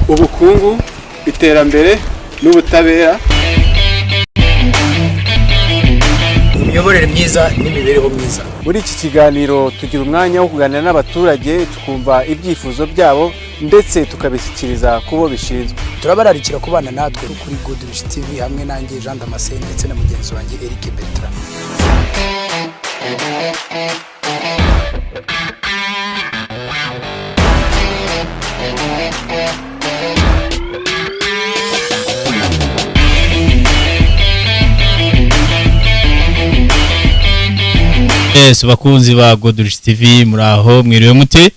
Ubukungu, iterambere n'ubutabera. Imiyoborere myiza n'imibereho myiza. Muri iki kiganiro tugira umwanya wo kuganira n'abaturage, tukumva ibyifuzo byabo ndetse tukabishyikiriza ku bo bishinzwe. Turabararikira kubana natwe kuri Goodrich TV hamwe nanjye Jean Damascene ndetse na mugenzi wanjye Eric Bertrand. Yes, bakunzi ba Goodrich TV, muraho, mwiriwe mute?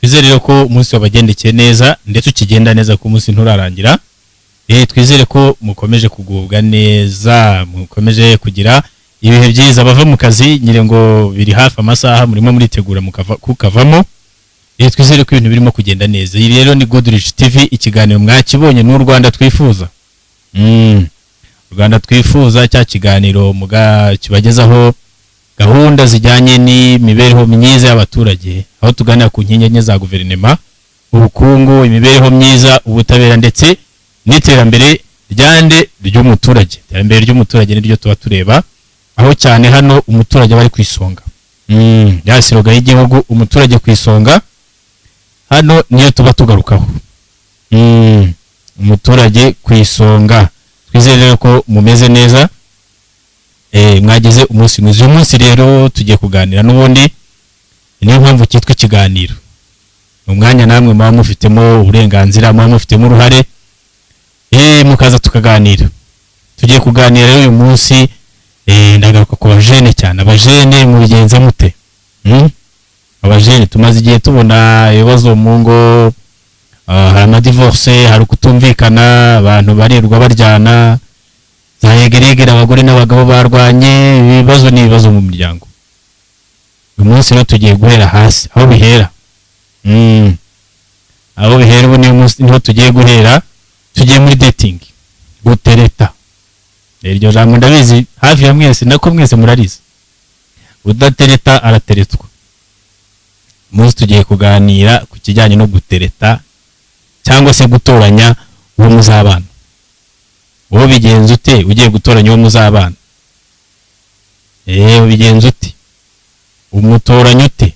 Twizere rero ko umunsi wabagendekeye neza ndetse ukigenda neza, ku munsi nturarangira. Twizere ko mukomeje kugubwa neza, mukomeje kugira ibihe byiza. Bava mu kazi nyire ngo biri hafi amasaha murimo muritegura mukava kukavamo. Twizere ko ibintu birimo kugenda neza. Iyi rero ni Goodrich TV, ikiganiro mwakibonye n'u Rwanda twifuza. U Rwanda twifuza, cya kiganiro muga kibagezaho gahunda zijyanye n'imibereho myiza y'abaturage, aho tuganira ku nkingi enye za guverinoma: ubukungu, imibereho myiza, ubutabera ndetse n'iterambere ryande ry'umuturage. Iterambere ry'umuturage niryo tuba tureba, aho cyane hano umuturage aba ari ku isonga. Ya slogan y'igihugu, umuturage ku isonga, hano niyo tuba tugarukaho. Umuturage ku isonga. Twizere rero ko mumeze neza, mwagize umunsi mwiza. Uyu munsi rero tugiye kuganira n'ubundi, niyo mpamvu cyitwa ikiganiro. Ni umwanya namwe muba mufitemo uburenganzira, muba mufitemo uruhare, mukaza tukaganira. Tugiye kuganira rero uyu munsi, ndagaruka ku bajene cyane. Abajene mubigenza mute? Abajene tumaze igihe tubona ibibazo mu ngo, hari amadivorce, hari ukutumvikana, abantu barirwa baryana za yegeregere, abagore n'abagabo barwanye, ibibazo ni ibibazo mu miryango. Uyu munsi rero tugiye guhera hasi aho bihera. Aho bihera ubu niyo munsi niho tugiye guhera. Tugiye muri dating, gutereta. Iryo jambo ndabizi hafi ya mwese, nako mwese murarizi. Udatereta arateretswa. Umunsi tugiye kuganira ku kijyanye no gutereta cyangwa se gutoranya uwo muzabana. Wowe bigenza ute ugiye gutoranya uwo muzabana? Ubigenza ute? Umutoranya ute?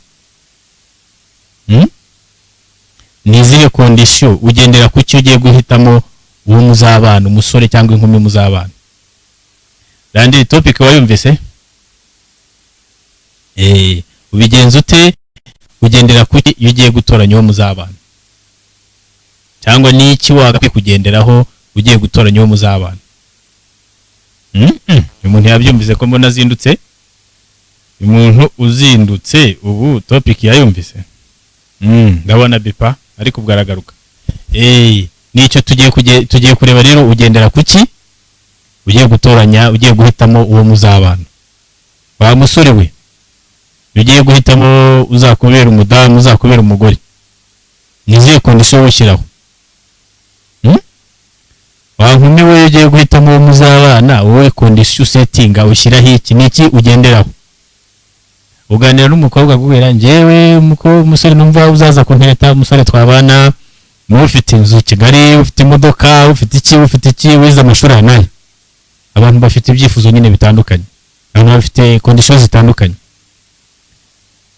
Ni izihe condition ugendera ku cyo ugiye guhitamo uwo muzabana, umusore cyangwa inkumi muzabana? Randi topic wayumvise? Ubigenza ute, ugendera ku iyo ugiye gutoranya uwo muzabana, cyangwa ni iki wagakwiye kugenderaho ugiye gutoranya uwo muzabana? Umuntu yabyumvise ko mbona azindutse. Umuntu uzindutse ubu topic yayumvise. Ndabona bipa ariko ubwo aragaruka. Nicyo tugiye kureba rero, ugendera kuki ugiye gutoranya, ugiye guhitamo uwo muzabana. Wa musore we, ugiye guhitamo uzakubera umudamu, uzakubera umugore, ni izihe condition ushyiraho? Wa nkumi we, ugiye guhitamo uwo muzabana, wowe condition usetinga ushyiraho iki? Niki ugenderaho? Uganira n'umukobwa akubwira: njyewe umusore numva uzaza kuntereta, umusore twabana, niba ufite inzu i Kigali, ufite imodoka, ufite iki, ufite iki, wize amashuri aya n'aya. Abantu bafite ibyifuzo nyine bitandukanye, abantu bafite condition zitandukanye.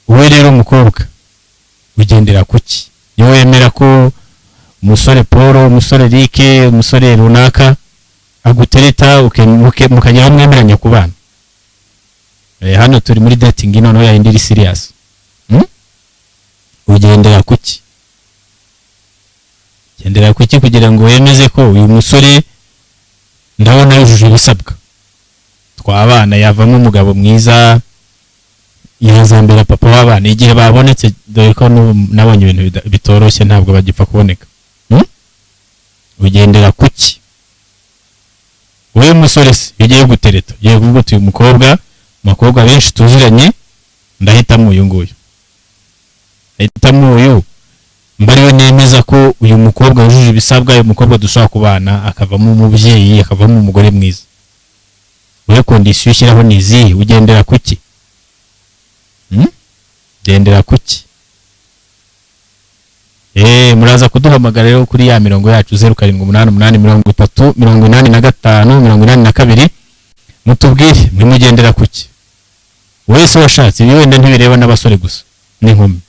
Wowe rero umukobwa ugendera kuki iyo wemera ko umusore Paul, umusore Eric, umusore runaka agutereta, mukagera aho mwemeranya kubana? Hano turi muri dating noneho yayindi iri serious. Ugendera kuki? Ugendera kuki kugira ngo wemeze ko uyu musore ndabona yujuje ibisabwa, twabana, yavamo umugabo mwiza, yazambera papa w'abana igihe babonetse? Dore ko n'ubu nabonye ibintu bitoroshye, ntabwo bagipfa kuboneka. Ugendera kuki wowe musore se iyo ugiye gutereta, ugiye kuvuga uti: uyu mukobwa, mu bakobwa benshi tuziranye ndahitamo uyu nguyu, ndahitamo uyu, Mba ariwe nemeza ko uyu mukobwa wujuje ibisabwa, uyu mukobwa dushobora kubana akavamo umubyeyi, akavamo umugore mwiza. Wowe condition ushyiraho ni izihe? Ugendera kuki? Ugendera kuki? Muraza kuduhamagara rero kuri ya mirongo yacu 0788 30 85 82, mutubwire mwe mugendera kuki. Wese washatse, ibi wenda ntibireba n'abasore gusa n'inkumi.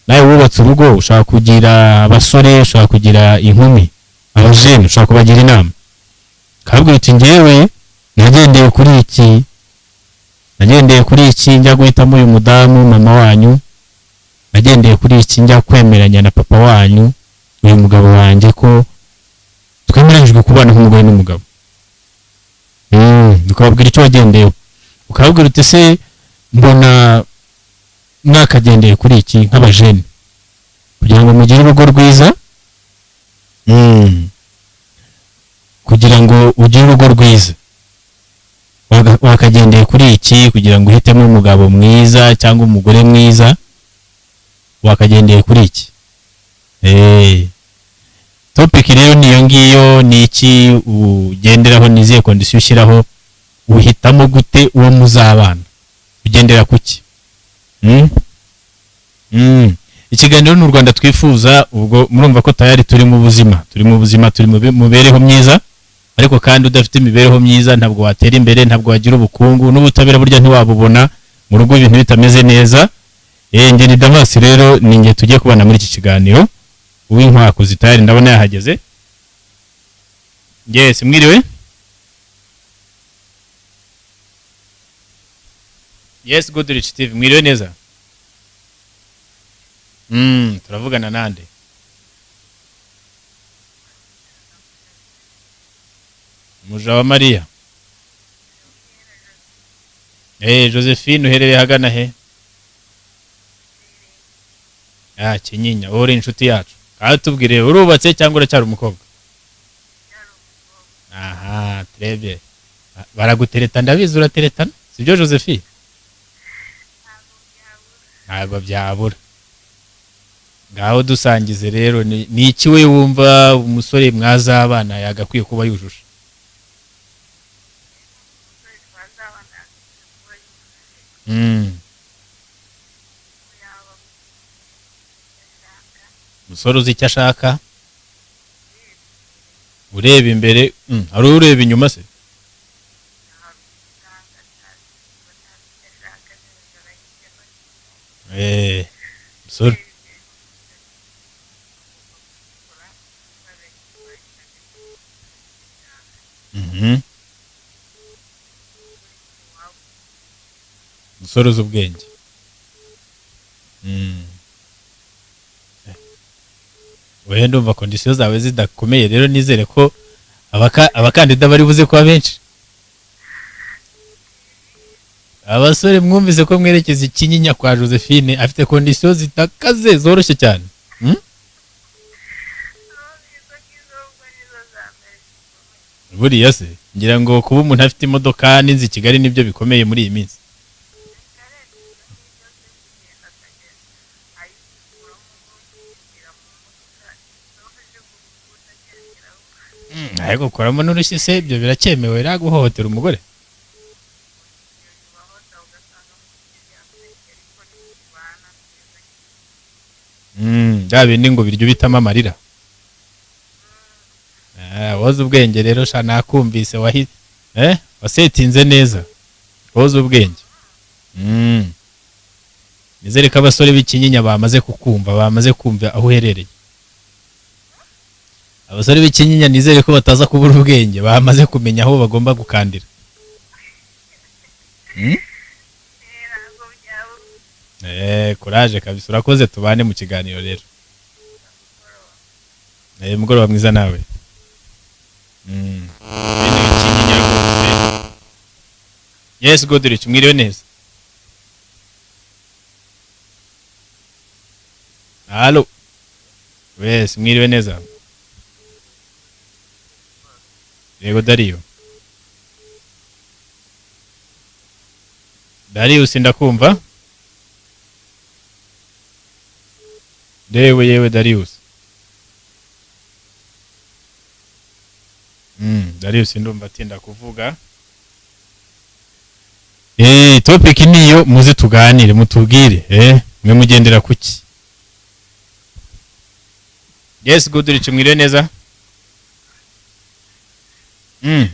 Nawe wubatse urugo ushaka kugira abasore, ushaka kugira inkumi, abajene, ushaka kubagira inama, kabwira uti njyewe nagendeye kuri iki, nagendeye kuri iki njya guhitamo uyu mudamu mama wanyu, nagendeye kuri iki njya kwemeranya na papa wanyu uyu mugabo wanjye ko twemeranyijwe kubana nk'umugore n'umugabo. Ukababwira icyo wagendeyeho, ukababwira uti se mbona mwakagendeye kuri iki nk'abajene kugira ngo mugire urugo rwiza. Kugira ngo ugire urugo rwiza wakagendeye kuri iki kugira ngo uhitemo umugabo mwiza cyangwa umugore mwiza, wakagendeye kuri iki. Topic rero niyo ngiyo, ni iki ugenderaho, ni izihe condition ushyiraho, uhitamo gute uwo muzabana, ugendera kuki? Ikiganiro ni u Rwanda twifuza. Ubwo murumva ko tayari turi mu buzima, turi mu buzima, turi mu mibereho myiza, ariko kandi udafite imibereho myiza ntabwo watera imbere, ntabwo wagira ubukungu n'ubutabera burya ntiwabubona mu rugo ibintu bitameze neza. Njye ni Damas rero, ni njye tugiye kubana muri iki kiganiro. Uwinkwakuzi tayari ndabona yahageze. Yes, mwiriwe. Yes, Goodrich TV, mwiriwe neza. Turavugana nande? Muja wa Maria. Josephine uherereye hagana he? Kinyinya, wowe uri inshuti yacu. Kandi tubwire, urubatse cyangwa uracyari umukobwa? Aha, trebye. Baragutereta, ndabizi urateretana. Sibyo Josephine? Ntabwo byabura. Ngaho dusangize rero, ni iki we wumva umusore mwazabana yagakwiye kuba yujuje? Umusore uzi icyo ashaka, ureba imbere, hari ureba inyuma se? Umusore Umusore uzi ubwenge. Wewe ndumva condition zawe zidakomeye rero, nizere ko abakandida bari buze kuba benshi. Abasore mwumvise ko mwerekeza Ikinyinya kwa Josephine, afite condition zitakaze zoroshye cyane. Buriya se ngira ngo kuba umuntu afite imodoka n'inzu i Kigali nibyo bikomeye muri iyi minsi. Ariko gukoramo n'urushyi se ibyo biracyemewe ra guhohotera umugore? Bya bindi ngo biryo bitamo amarira. Woza ubwenge rero sha, nakumvise wasetinze neza. Woza ubwenge. Nizere ko abasore b'Ikinyinya bamaze kukumva, bamaze kumva aho uherereye. Abasore b'Ikinyinya nizere ko bataza kubura ubwenge, bamaze kumenya aho bagomba gukandira. Courage kabisa, urakoze, tubane mu kiganiro rero. Mugoroba mwiza nawe. Bene Ikinyinya rwose. Yes, Goodrich, mwiriwe neza. Allo. Yes, mwiriwe neza. Yego Dario. Darius ndakumva. Yewe yewe Darius. Darius ndumva atinda kuvuga. Topic niyo muze tuganire mutubwire mwe mugendera kuki. Yes, Goodrich, mwiriwe neza.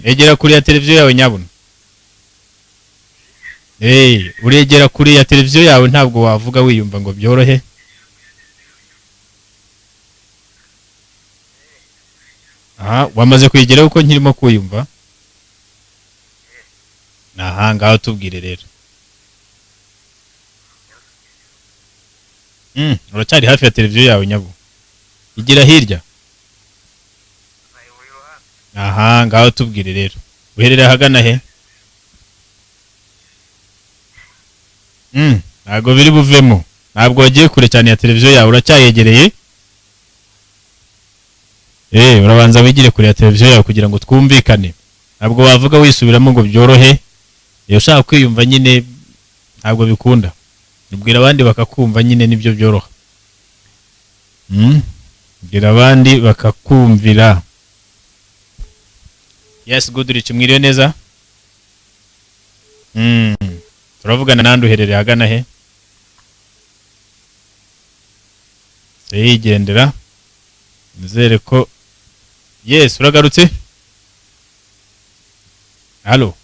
Egera kuri ya televiziyo yawe nyabuna. Uregera kuri ya televiziyo yawe, ntabwo wavuga wiyumva ngo byorohe. Aha, wamaze kuyigeraho uko nkirimo kuyumva? Aha ngaho tubwire rero. Uracyari hafi ya televiziyo yawe nyabu. Igira hirya. Aha ngaho tubwire rero. Uherereye ahagana he? Ntabwo biri buvemo. Ntabwo wagiye kure cyane ya televiziyo yawe, uracyayegereye. Urabanza wigire kure ya televiziyo yawe kugira ngo twumvikane. Ntabwo wavuga wisubiramo ngo byorohe. Iyo ushaka kwiyumva nyine ntabwo bikunda. Ubwira abandi bakakumva nyine nibyo byoroha. Ubwira abandi bakakumvira. Yes, Goodrich, mwiriwe neza. Turavugana nande, uherereye ahagana he? Yigendera. Nizere ko yes, uragarutse. Allo.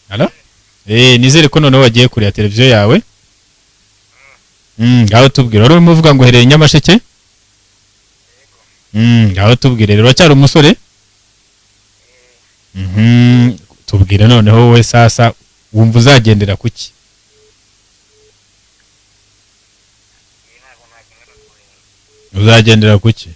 Allo? Nizere ko noneho wagiye kure ya televiziyo yawe. Ngaho tubwire. Wari urimo uvuga ngo uherereye Nyamasheke? Ngaho tubwire rero, uracyari umusore? Tubwire noneho wowe sasa wumva uzagendera kuki? Uzagendera kuki?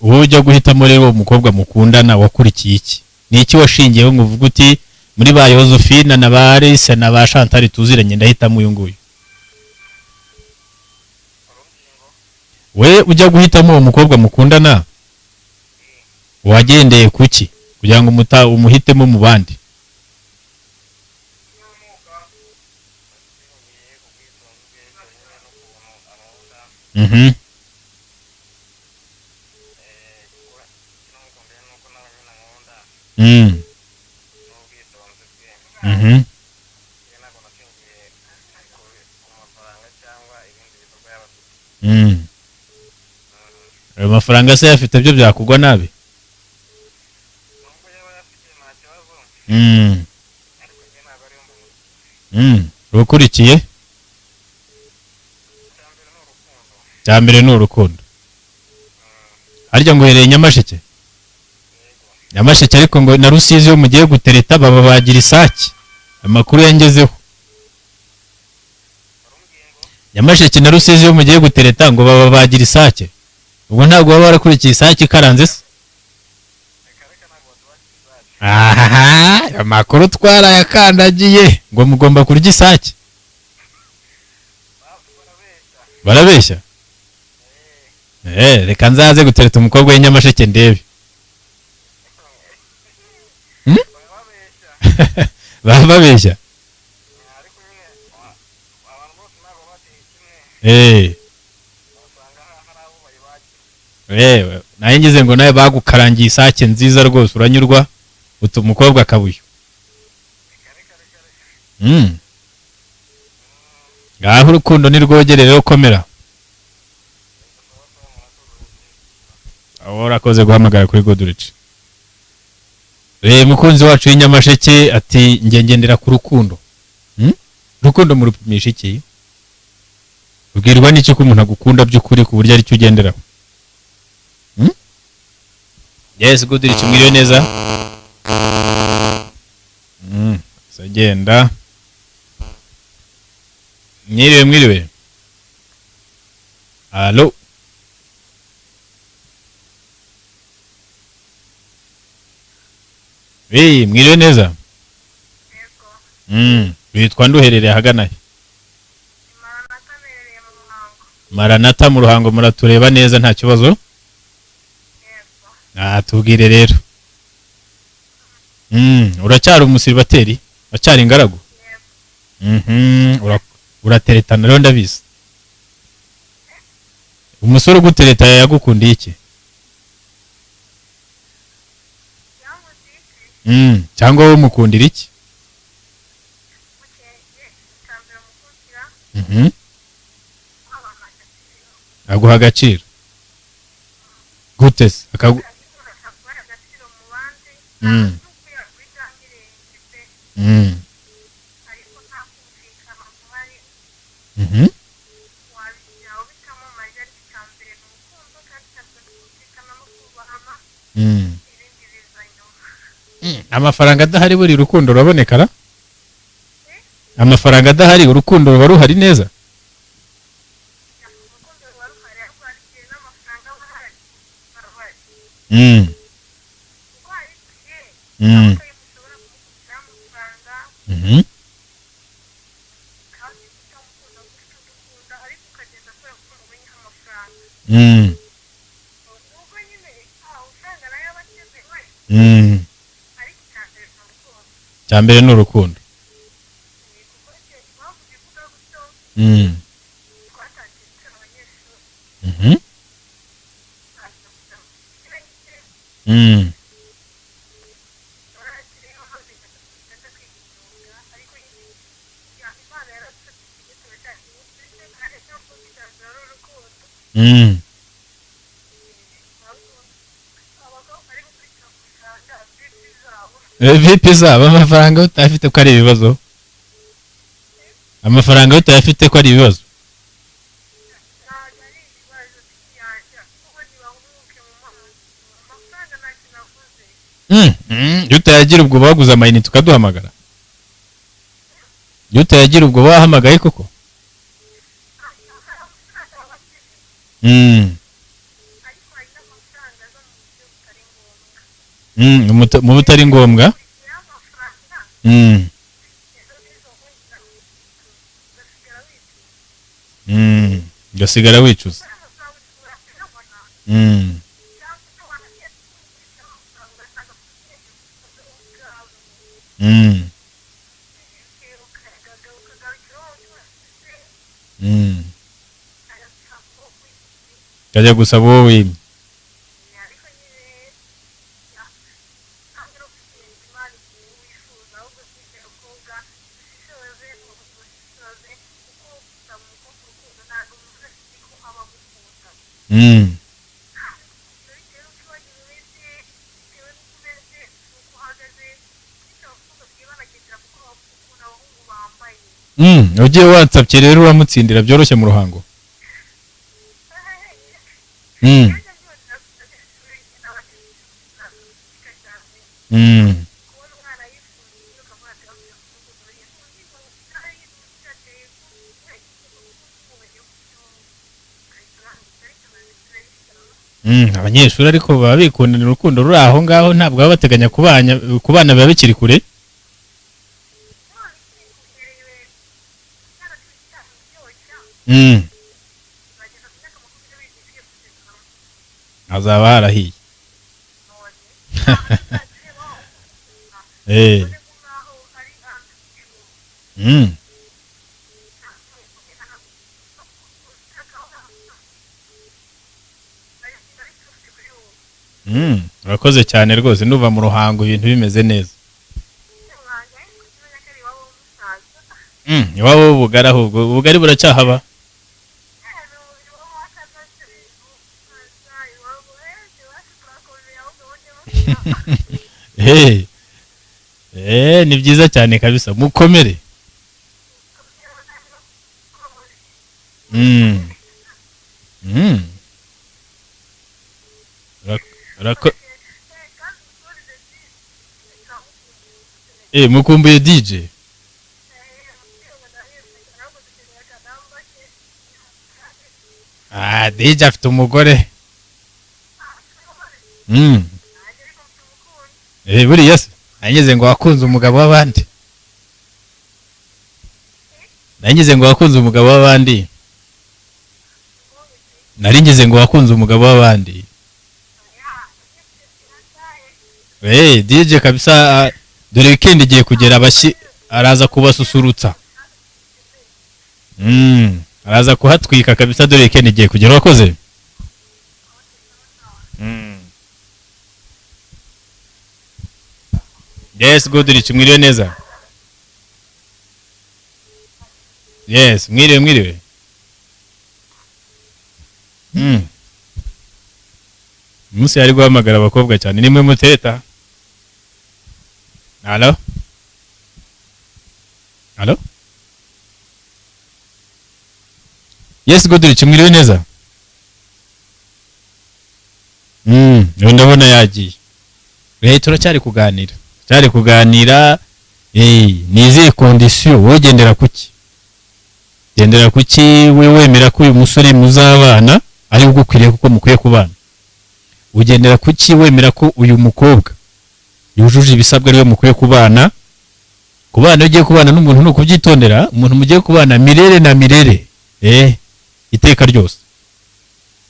Wowe ujya guhitamo rero uwo mukobwa mukundana wakurikiye iki? Ni iki washingiyeho ngo uvuge uti muri ba Josephine na ba Alice na ba Chantal tuziranye ndahitamo uyu nguyu? We ujya guhitamo uwo mukobwa mukundana wagendeye kuki kugira ngo umuhitemo mu bandi? Ayo mafaranga se yafite byo byakugwa nabi? Ukurikiye? Cya mbere ni urukundo. Harya ngo uhereye Nyamasheke? Nyamasheke ariko ngo na Rusizi iyo mugiye gutereta baba bagira isake. Amakuru yangezeho. Nyamasheke na Rusizi iyo mugiye gutereta ngo baba bagira isake. Ubwo ntabwo baba barakurikiye isake ikaranze se? Aha, amakuru twarayakandagiye ngo mugomba kurya isake. Barabeshya? Reka nzaze gutereta umukobwa w'inyamasheke ndebe. Baba babeshya? Naye ngize ngo nawe bagukarangiye isake nziza rwose uranyurwa utu umukobwa akabuye. Ngaho urukundo ni rwogere rero, komera. Aho urakoze guhamagara kuri Goodrich. Mukunzi wacu w'inyamasheke ati nge ngendera ku rukundo. Rukundo murupimisha iki? Ubwirwa n'iki ko umuntu agukunda by'ukuri ku buryo ari cyo ugenderaho? Yes, Goodrich, mwiriwe neza. Sagenda. Mwiriwe mwiriwe. Allo. Mwiriwe neza. Yego. Witwa nduherereye ahagana he? Maranata mu Ruhango, muratureba neza nta kibazo. Ah, tubwire rero. Uracyari umusiribateri, uracyari ingaragu? Urateretana rero ndabizi. Umusore ugutereta yagukundiye iki? Cyangwa wowe umukundira iki? Aguha agaciro gute se? Amafaranga adahari buri urukundo ruraboneka ra? Amafaranga adahari urukundo ruba ruhari neza? Cya mbere ni urukundo. VP zabo amafaranga utayafite ko ari ibibazo. Amafaranga utayafite ko ari ibibazo. Iyo utayagira ubwo baguze amayinite ukaduhamagara. Iyo utayagira ubwo bahamagaye koko. Mu butari ngombwa. Ugasigara wicuza. Kajya gusaba uwo wimye. Ugiye watsapye rero uramutsindira byoroshye mu Ruhango. Abanyeshuri ariko baba bikundana urukundo ruri aho ngaho, ntabwo baba bateganya kubana biba bikiri kure. Hazaba harahiye. Urakoze cyane rwose, nduva mu Ruhango ibintu bimeze neza. Iwabo w'ubugari ahubwo ubugari buracyahaba. Hey. Ni byiza cyane kabisa, mukomere. Mukumbuye DJ. Ah, DJ afite umugore. Buriya se nageze ngo wakunze umugabo w'abandi. Nageze ngo wakunze umugabo w'abandi. Nari ngize ngo wakunze umugabo w'abandi. Eh, DJ kabisa, dore weekend igiye kugera, abashyi araza kubasusurutsa. Araza kuhatwika kabisa, dore weekend igiye kugera. Wakoze. Yes, Goodrich, mwiriwe neza. Yes, mwiriwe mwiriwe. Umunsi yari guhamagara abakobwa cyane, nimwe muteta. Allo? Allo? Yes, Goodrich, mwiriwe neza. Ndabona yagiye. Turacyari kuganira. Cyari kuganira, ni izihe condition wowe gendera kuki? Gendera kuki we wemera ko uyu musore muzabana ari ugukwiriye kuko mukwiye kubana? Ugendera kuki wemera ko uyu mukobwa yujuje ibisabwa ariwe mukwiye kubana? Kubana, ugiye kubana n'umuntu ni ukubyitondera, umuntu mugiye kubana mirere na mirere, iteka ryose,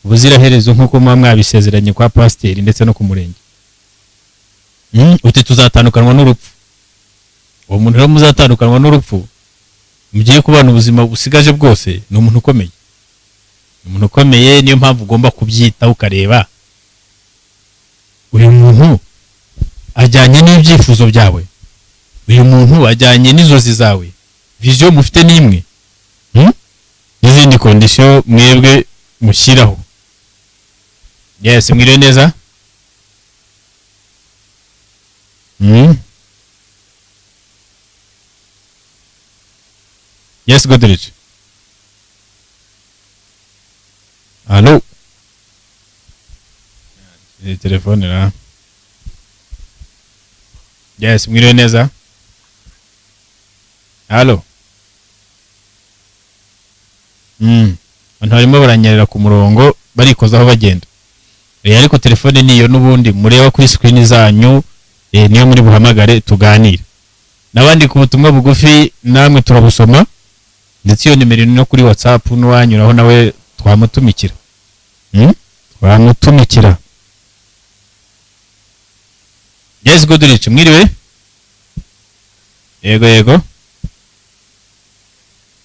ubuziraherezo nk'uko muba mwabisezeranye kwa pasiteri ndetse no ku murenge. Uti tuzatandukanwa n'urupfu. Uwo muntu rero muzatandukanwa n'urupfu, mugiye kubana ubuzima busigaje bwose, ni umuntu ukomeye. Ni umuntu ukomeye, niyo mpamvu ugomba kubyitaho ukareba uyu muntu ajyanye n'ibyifuzo byawe, uyu muntu ajyanye n'inzozi zawe, vision mufite n'imwe, n'izindi condition mwebwe mushyiraho. Yes, mwiriwe neza. Yes, Goodrich. Allo? Iyi telefone ra. Yes, mwiriwe neza. Allo? Abantu barimo baranyerera ku murongo barikozaho bagenda. Ariko telefone niyo n'ubundi mureba kuri screen zanyu, niyo muri buhamagare tuganire. Nabandi ku butumwa bugufi namwe turabusoma, ndetse iyo nimero no kuri WhatsApp n'uwanyuraho nawe twamutumikira. Twamutumikira. Yes, Goodrich, mwiriwe. Yego yego.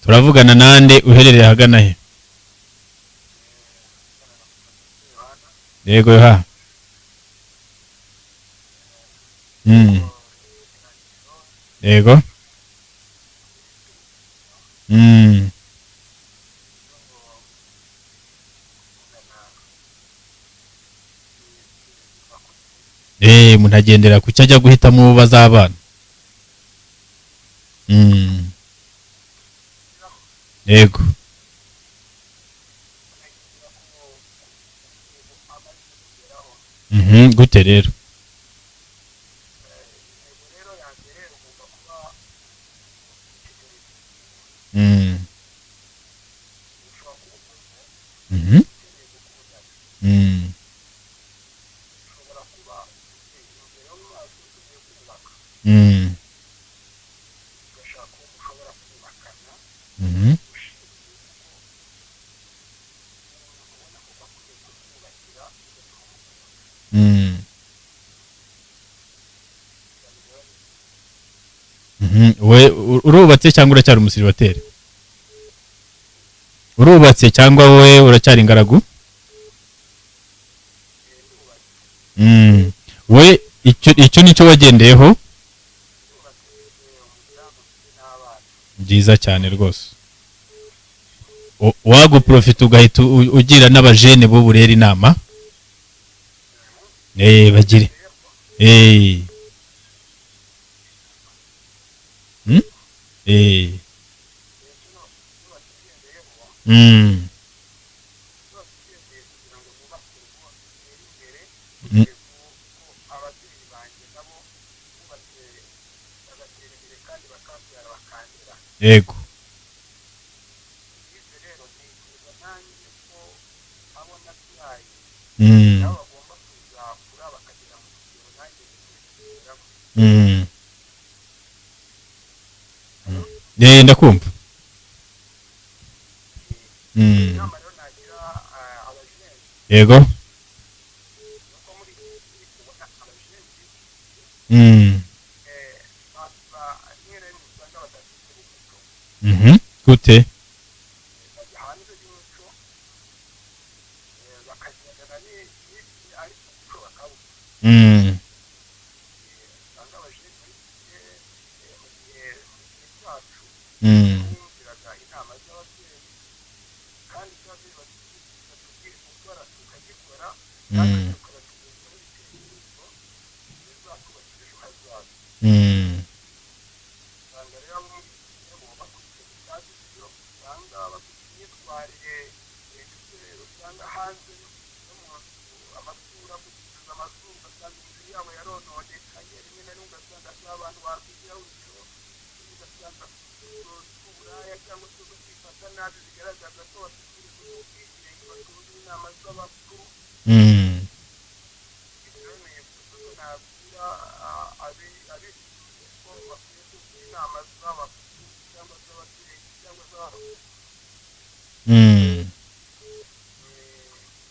Turavugana nande uherereye ahagana he? Yego ha. Yego. Umuntu agendera ku cyo ajya guhitamo bazabana. Yego. Gute rero? We urubatse cyangwa uracyari umusiribateri? Urubatse cyangwa wowe uracyari ingaragu? We icyo nicyo wagendeyeho? Byiza cyane rwose. Waguprofita ugahita ugira n'abajene bo burera inama. Bagire. Yego. Ndakumva. Yego. Gute?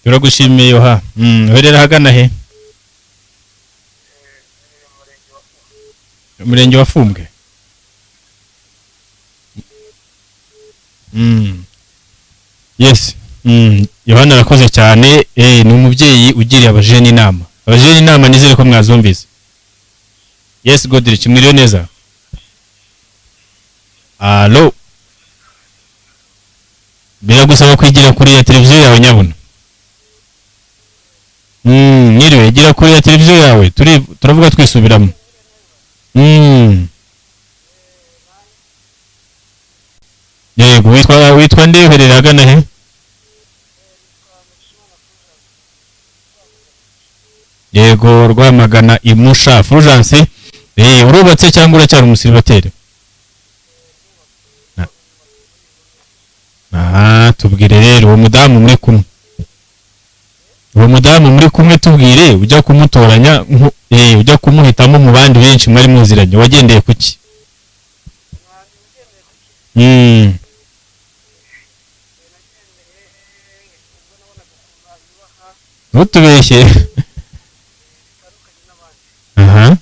Turagushimiye Yoha. Uherera ahagana he? Umurenge wa Fumbwe. Yes. Yohana arakoze cyane, ni umubyeyi ugiriye abajene inama. Abajene inama nizere ko mwazumvise. Yes, Godrich, mwiriwe neza. Allo. Biragusaba kwigira kuri ya televiziyo yawe nyabuna. Mwiriwe, gira kuri ya televiziyo yawe. Turavuga twisubiramo. Yego, witwa nde, uherereye ahagana he? Yego, Rwamagana Imusha Fulgence. Urubatse cyangwa uracyari umusiribateri? Tubwire rero uwo mudamu muri kumwe. Uwo mudamu muri kumwe tubwire, ujya kumutoranya, ujya kumuhitamo mu bandi benshi mwari muziranye, wagendeye kuki? Ntutubeshye. Aha.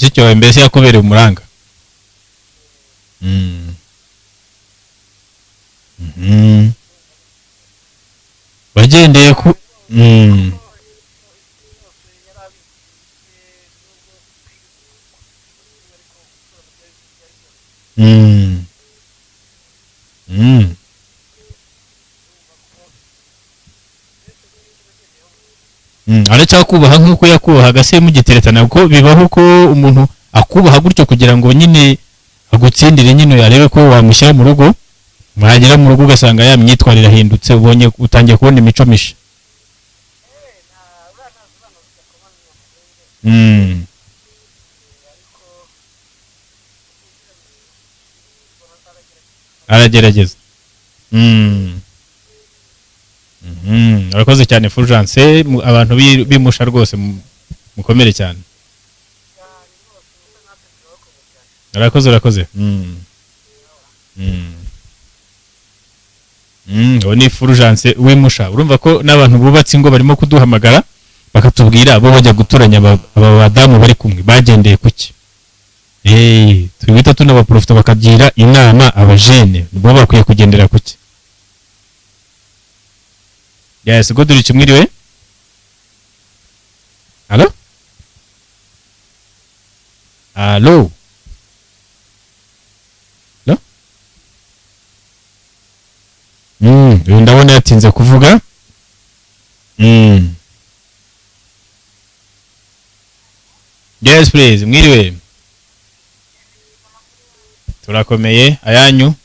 Mushiki wawe mbese yakubereye umuranga. Wagendeye ku Aracyakubaha nk'uko yakubahaga se mugiteretana, kuko bibaho ko umuntu akubaha gutyo kugira ngo nyine agutsindire, nyine arebe ko wamushyira mu rugo, mwagera mu rugo ugasanga ya myitwarire ahindutse, ubonye utangiye kubona imico misha. Aragerageza. Arakoze cyane Fulgence, abantu bimusha rwose mukomere cyane. Arakoze. Uwo ni Fulgence w'imusha. Urumva ko n'abantu bubatse ingo barimo kuduhamagara bakatubwira bo bajya guturanya aba badamu bari kumwe bagendeye kuki. Twita tunabaprofita bakagira inama abajene bo bakwiye kugendera kuki. Yes, Godrich mwiriwe. Allo? Allo? No? Ndabona yatinze kuvuga. Yes please, mwiriwe. Turakomeye ayanyu.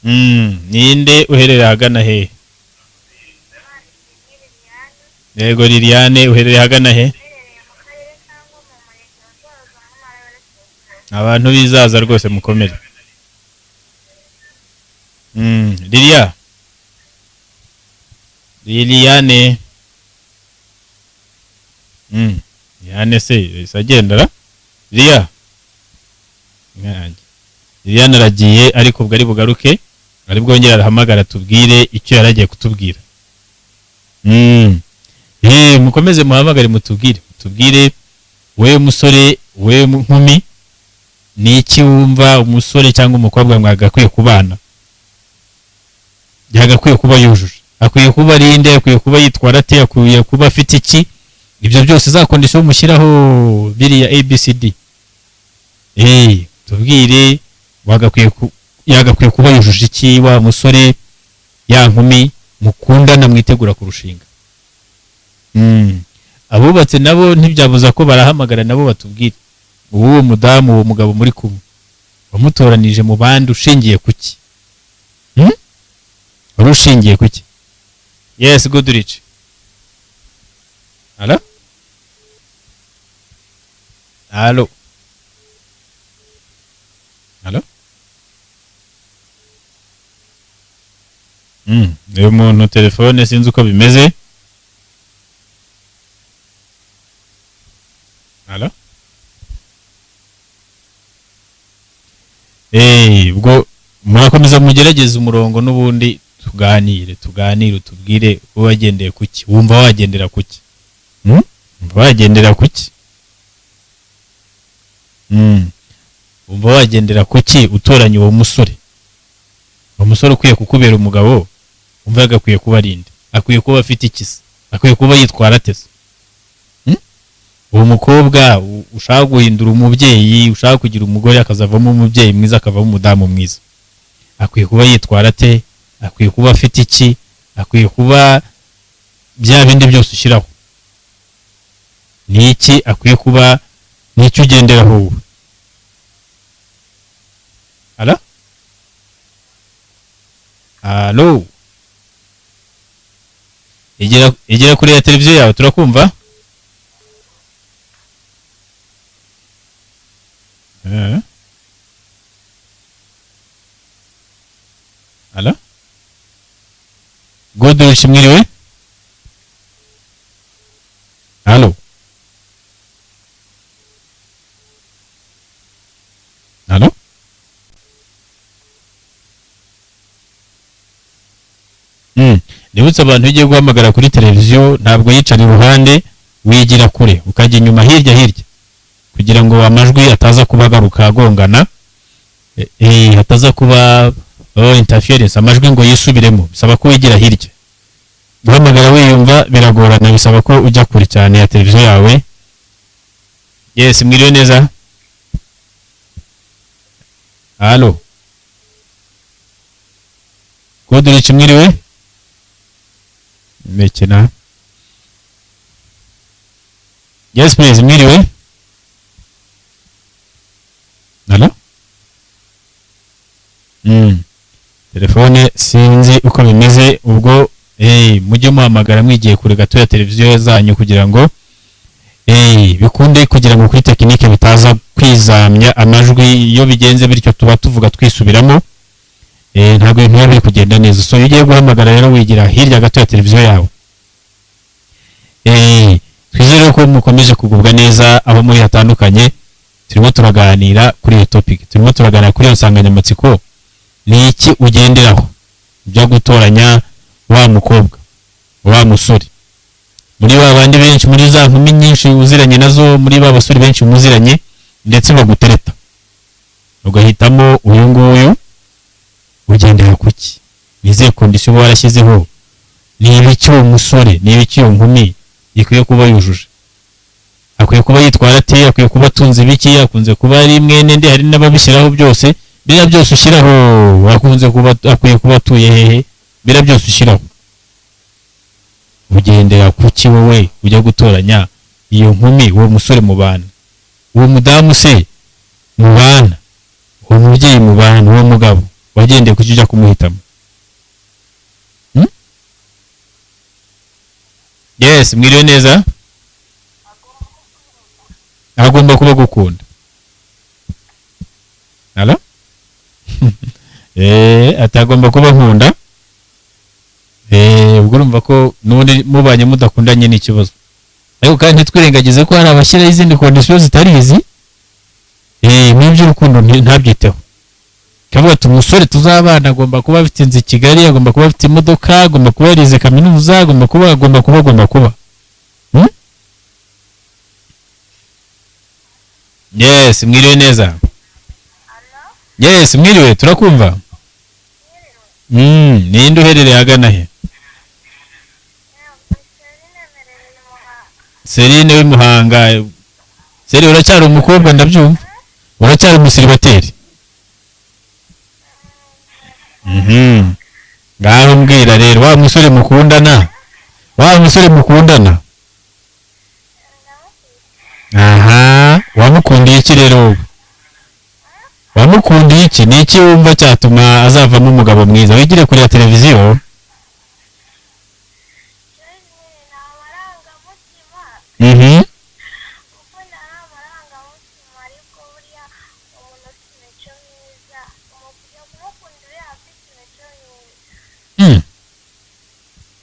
Ninde uherereye ahagana he? Yego Liliane, uherereye ahagana he? Abantu bizaza rwose mukomere. Lilia, Liliane. Liliane se yahise agendera. Lilia Nyange. Liliane aragiye, ariko ubwo ari bugaruke, ari bwongere arahamagara tubwire icyo yari agiye kutubwira. Mukomeze muhamagare, mutubwire wewe musore, wewe nkumi, ni iki wumva umusore cyangwa umukobwa mwagakwiye kubana, yagakwiye kuba yujuje, akwiye kuba ari nde, akwiye kuba yitwara ate, akwiye kuba afite iki? Ibyo byose za condition mushyiraho biriya ABCD. Tubwire yagakwiye kuba yujuje iki wa musore, ya nkumi mukundana mwitegura kurushinga. Abubatse nabo ntibyabuza ko barahamagara nabo batubwire uwo mudamu, uwo mugabo muri kumwe wamutoranije mu bandi ushingiye kuki? Wari ushingiye kuki? Yes, good rich. Allo? Allo? Allo? Uyu muntu telefone sinzi uko bimeze. Allo? Ubwo murakomeza mugerageze umurongo n'ubundi tuganire tubwire uwo wagendeye kuki, wumva wagendera kuki? Wumva wagendera kuki? Wumva wagendera kuki utoranya uwo musore? Uwo musore ukwiye kukubera umugabo, wumva yagakwiye kuba ari nde? Akwiye kuba afite iki se? Akwiye kuba yitwara ate se? Uwo mukobwa ushaka guhindura umubyeyi, ushaka kugira umugore akazavamo umubyeyi mwiza, akavamo umudamu mwiza, akwiye kuba yitwara ate? Akwiye kuba afite iki? Akwiye kuba bya bindi byose ushyiraho. Ni iki akwiye kuba, ni iki ugenderaho wowe? Allo? Allo? Igera kuri ya televiziyo yawe, turakumva? Allo? Godrich mwiriwe? Allo? Allo? Nibutse abantu ugiye guhamagara kuri televiziyo ntabwo yicara iruhande, wigira kure ukajya inyuma hirya hirya kugira ngo amajwi ataza kuba agaruka agongana, hataza kuba interference, amajwi ngo yisubiremo, bisaba ko wigira hirya. Guhamagara wiyumva biragorana, bisaba ko ujya kure cyane ya televiziyo yawe. Yes, mwiriwe neza? Allo? Godrich mwiriwe? Mekena. Yes please, mwiriwe? Allo? Telefone sinzi uko bimeze, ubwo mujye muhamagara mwigiye kure gato ya televiziyo zanyu kugira ngo bikunde, kugira ngo kuri tekinike bitaza kwizamya amajwi. Iyo bigenze bityo tuba tuvuga twisubiramo, ntabwo ibintu biba biri kugenda neza. So iyo ugiye guhamagara rero wigira hirya gato ya televiziyo yawe. Twizere ko mukomeje kugubwa neza aho muri hatandukanye. Turimo turaganira kuri iyo topic, turimo turaganira kuri iyo nsanganyamatsiko. Ni iki ugenderaho byo gutoranya wa mukobwa, wa musore, muri ba bandi benshi, muri za nkumi nyinshi uziranye nazo, muri ba basore benshi muziranye ndetse bagutereta, ugahitamo uyu nguyu, ugendera kuki? Ni izihe condition uba warashyizeho? Ni ibiki uwo musore, ni ibiki iyo nkumi ikwiye kuba yujuje? Akwiye kuba yitwara ate? Akwiye kuba atunze ibiki? Akunze kuba ari mwene nde? Hari n'ababishyiraho byose, biriya byose ushyiraho. Akunze kuba, akwiye kuba atuye hehe? Biriya byose ushyiraho. Ugendera kuki wowe ujya gutoranya iyo nkumi, uwo musore mubana, uwo mudamu se mubana, uwo mubyeyi mubana, uwo mugabo wagendeye kuki ujya kumuhitamo? Yes, mwiriwe neza? Agomba kuba gukunda. Allo? Ati agomba kuba nkunda. Ubwo urumva ko n'ubundi mubanye mudakundanye ni ikibazo, ariko kandi ntitwirengagize ko hari abashyiraho izindi condition zitari izi. N'iby'urukundo ntabyiteho, kavuga ati umusore tuzabana agomba kuba afite inzu i Kigali, agomba kuba afite imodoka, agomba kuba yarize kaminuza, agomba kuba agomba kuba agomba kuba. Yes, mwiriwe neza. Yes, mwiriwe, turakumva. Ninde uherereye ahagana he? Serine w'imuhanga. Seri, uracyari umukobwa ndabyumva, uracyari umusiribateri. Ngaho mbwira rero, wa musore mukundana, wa musore mukundana, aha wamukundiye iki rero? Wowe wamukundiye iki? Ni iki wumva cyatuma azavamo umugabo mwiza? Wigire kureba televiziyo.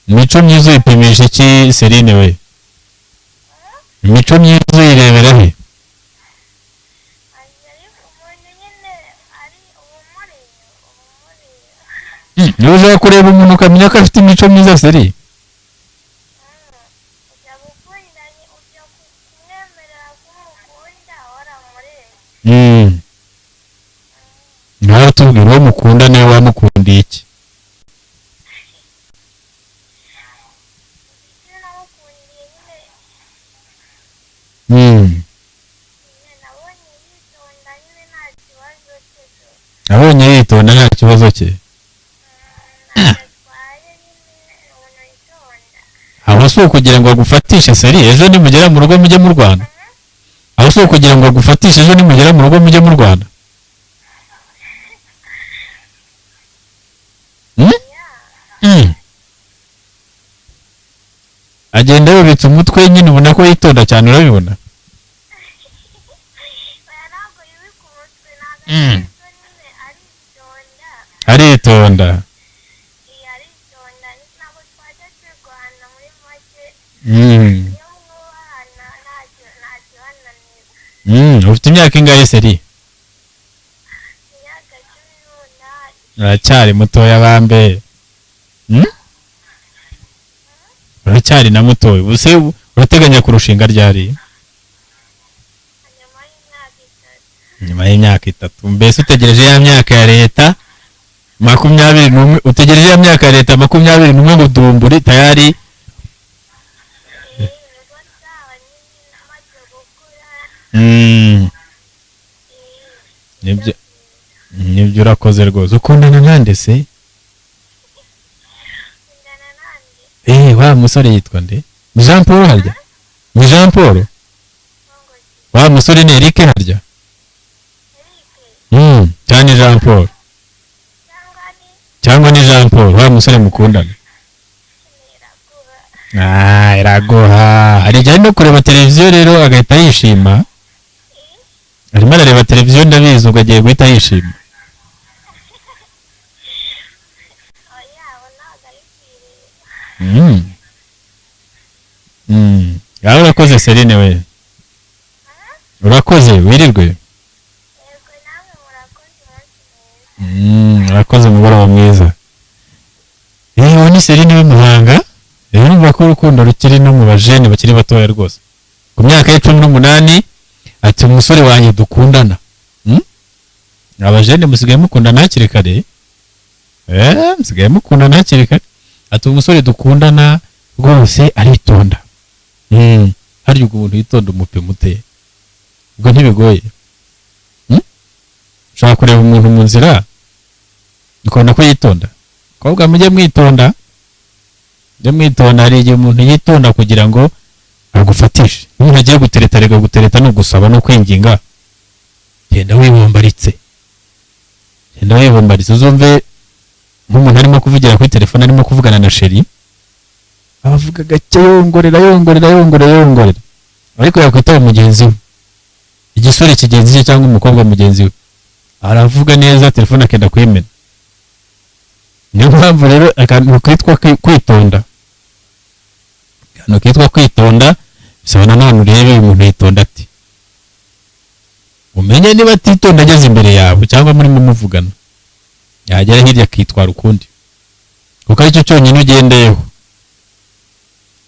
Imico myiza uyipimisha iki, Serine we? Imico myiza uyirebera he? Niba ushaka kureba umuntu ukamenya ko afite imico myiza, Seri? Nawe tubwira uwo mukunda niwe wamukundiye iki? Abonye yitonda nta kibazo cye. Aho si ukugira ngo agufatishe, Seri, ejo nimugera mu rugo mujye mu Rwanda? Aho si ukugira ngo agufatishe ejo nimugera mu rugo mujye mu Rwanda? Agenda yubitse umutwe nyine, ubona ko yitonda cyane, urabibona. Aritonda. Ufite imyaka ingahe, Seri? Uracyari mutoya bambe. Uracyari na mutoya. Ubuse urateganya kurushinga ryari? Nyuma y'imyaka 3. Mbese utegereje ya myaka ya leta 21, utegereje ya myaka ya leta 21 ngo dumburi tayari. Nibyo urakoze rwose. Ukundana nande se? Wa musore yitwa nde? Ni Jean Paul harya? Ni Jean Paul? Wa musore ni Eric harya? Cyane Jean Paul. Cyangwa ni Jean Paul, wa musore mukundana. Iraguha. Hari igihe no kureba televiziyo rero agahita yishima. Arimo arareba televiziyo ndabizi, ubwo agiye guhita yishima. Ngaho urakoze Serine we. Urakoze, wirirwe. Urakoze, umugoroba mwiza. Uwo ni Serine w'imuhanga. Rero urumva ko urukundo rukiri no mu bajene bakiri batoya rwose. Ku myaka ya 18 ati umusore wanjye dukundana. Abajene musigaye mukundana hakiri kare. Musigaye mukundana hakiri kare. Ati umusore dukundana rwose aritonda. Hari ubwo umuntu yitonda umupima ute? Ubwo ntibigoye. Ushobora kureba umuntu mu nzira ukabona ko yitonda. Kobwa mujye mwitonda. Mujye mwitonda, hari igihe umuntu yitonda kugira ngo agufatishe. Umuntu agiye gutereta, rega gutereta no gusaba no kwinginga. Genda wibombaritse. Genda wibombaritse, uzumve nk'umuntu arimo kuvugira kuri telefone, arimo kuvugana na sheri, abavuga gake, yongorera yongorera yongorera yongorera, ariko yakwitaba mugenzi we, igisore kigenzi cye cyangwa umukobwa mugenzi we, aravuga neza, telefone akenda kuyimena. Niyo mpamvu rero akantu kitwa kwitonda, akantu kitwa kwitonda bisaba nanone urebe uyu muntu yitonda ati, umenye niba atitonda ageze imbere yawe cyangwa murimo muvugana, yagera hirya akitwara ukundi, kuko aricyo cyonyine ugendeyeho.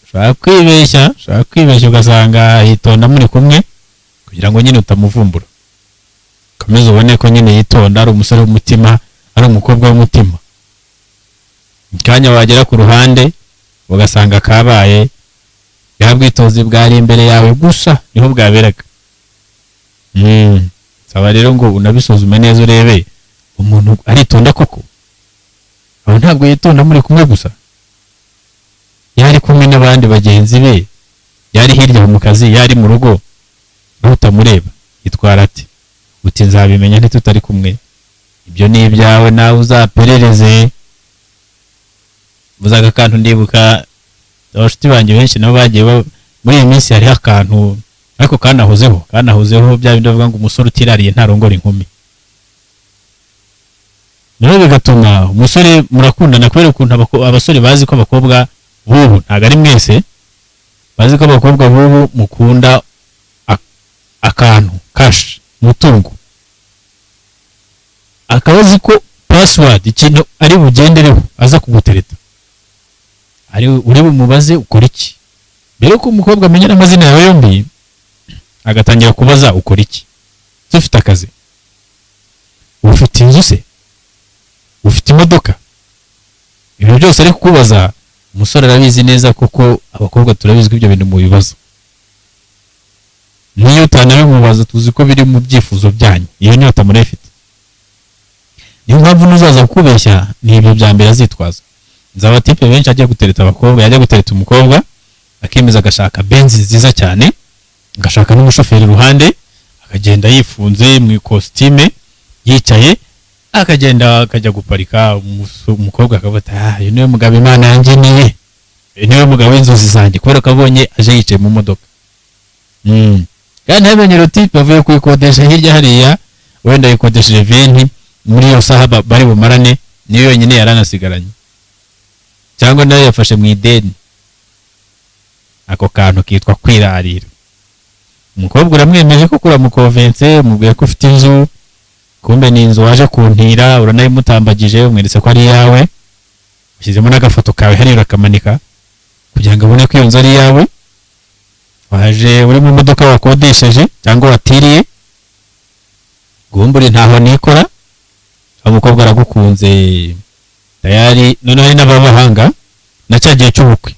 Ushobora kwibeshya, ushobora kwibeshya ugasanga yitonda muri kumwe kugira ngo nyine utamuvumbura, ukomeze ubone ko nyine yitonda, ari umusore w'umutima, ari umukobwa w'umutima. Kanya wagera ku ruhande ugasanga kabaye, bwa bwitonzi bwari imbere yawe gusa niho bwaberaga. Saba rero ngo unabisuzume neza, urebe umuntu aritonda koko. Aho ntabwo yitonda muri kumwe gusa, yari kumwe n'abandi bagenzi be, yari hirya mu kazi, yari mu rugo aho utamureba, yitwara ati? Uti nzabimenya ntitutari kumwe. Ibyo ni ibyawe, nawe uzaperereze. Mvuze aka kantu ndibuka abashuti banjye benshi nabo bagiye muri iyi minsi hariho akantu ariko kanahozeho, kanahozeho, bya bindi bavuga ngo umusore utirariye ntarongora inkumi. Rero bigatuma umusore murakundana, kubera ukuntu abasore bazi ko abakobwa b'ubu, ntabwo ari mwese, bazi ko abakobwa b'ubu mukunda akantu cash, umutungo, akaba azi ko password, ikintu ari bugendereho aza kugutereta, ari uri bumubaze ukora iki. Mbere yuko umukobwa amenya n'amazina yawe yombi, agatangira kubaza ukora iki, se ufite akazi, ufite inzu se, ufite imodoka. Ibyo byose ari kukubaza, umusore arabizi neza, kuko abakobwa turabizi ko ibyo bintu mu bibazo, niyo utanabimubaza tuzi ko biri mu byifuzo byanyu, iyo nyota murayifite. Niyo mpamvu n'uzaza kukubeshya ni ibyo bya mbere azitwaza. Nzi abatipe benshi ajya gutereta abakobwa, yajya gutereta umukobwa akemeza, agashaka Benz nziza cyane, agashaka n'umushoferi iruhande, akagenda yifunze mu ikositime, yicaye, akagenda akajya guparika. Umukobwa akavuga ati: "Ah, uyu niwe mugabo Imana yangeneye, uyu niwe mugabo w'inzozi zanjye," kubera ko abonye aje yicaye mu modoka. Kandi ntamenye tipe avuye kuyikodesha hirya hariya, wenda yikodesheje 20 muri iyo saha bari bumarane, niyo yonyine yari anasigaranye, cyangwa nayo yafashe mu ideni. Ako kantu kitwa kwirarira. Umukobwa uramwemeje ko uramukonvense, umubwiye ko ufite inzu, kumbe ni inzu waje kuntira, uranayimutambagije, umweretse ko ari iyawe, ushyizemo n'agafoto kawe hariya urakamanika kugira ngo abone ko iyo nzu ari iyawe. Waje uri mu modoka wakodesheje cyangwa watiriye, gumbure ntaho nikora. Umukobwa aragukunze tayari. Noneho hari n'ababahanga na cya gihe cy'ubukwe,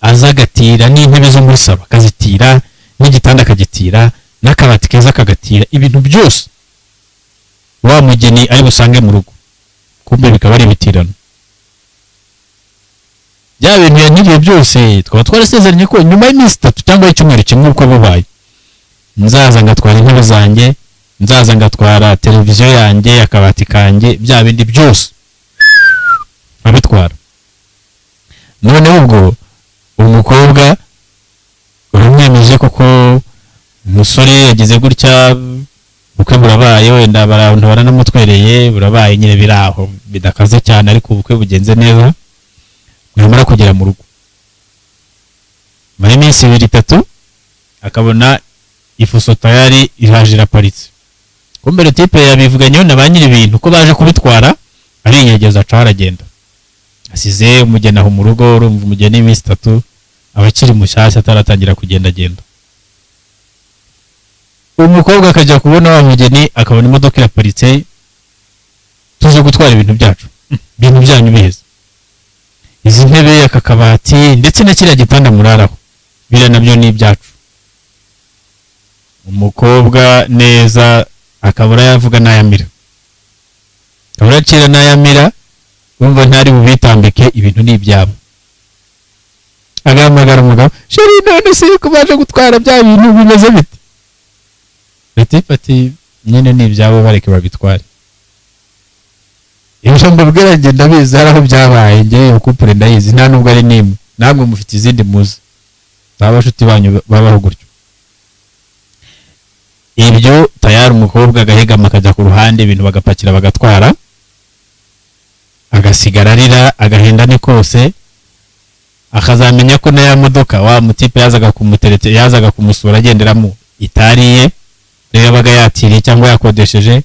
aza agatira n'intebe zo muri salo akazitira, n'igitanda akagitira, n'akabati keza akagatira, ibintu byose wa mugeni ari busange mu rugo, kumbe bikaba ari ibitirano. Bya bintu yankiriye byose twaba twarasezeranye ko nyuma y'iminsi 3 cyangwa y'icyumweru kimwe uko bubaye, nzaza ngatwara intebe zanjye, nzaza ngatwara televiziyo yanjye, akabati kanjye, bya bindi byose nkabitwara. Noneho ubwo umukobwa uramwemeje koko, umusore yagize gutya, ubukwe burabaye, wenda abantu baranamutwereye, burabaye nyine biri aho bidakaze cyane, ariko ubukwe bugenze neza. Mwamara kugera mu rugo nyuma y'iminsi 2 3, akabona ifuso tayari iraje iraparitse, kumbe tipe yabivuganyeho na ba nyiri ibintu ko baje kubitwara, arinyegeza aca aragenda, asize umugeni aho mu rugo. Urumva umugeni w'iminsi 3 aba akiri mushyashya, ataratangira kugendagenda. Umukobwa akajya kubona wa mugeni, akabona imodoka iraparitse, tuze gutwara ibintu byacu. Ibintu byanyu biheze? Izi ntebe, aka kabati, ndetse na kiriya gitanda muraraho, biriya nabyo ni ibyacu. Umukobwa neza akabura yavuga n'ayamira, akabura acira n'ayamira, wumva ntari bubitambike, ibintu ni ibyabo. Agahamagara umugabo: "Chéri, none se ko baje gutwara bya bintu bimeze bite?" Latifa ati: "Nyine ni ibyabo, bareke babitware." Ibyo mbabwira njye ndabizi, hari aho byabaye. Njye couple ndayizi, nta nubwo ari nimwe, namwe mufite izindi muzi z'abashuti banyu babaho gutyo. Ibyo tayari umukobwa agahegama akajya ku ruhande, ibintu bagapakira bagatwara. Agasigara arira, agahinda ni kose, akazamenya ko na ya modoka wa mutipe yazaga kumuterete, yazaga kumusura agenderamo itariye, niyo yabaga yatiriye cyangwa yakodesheje.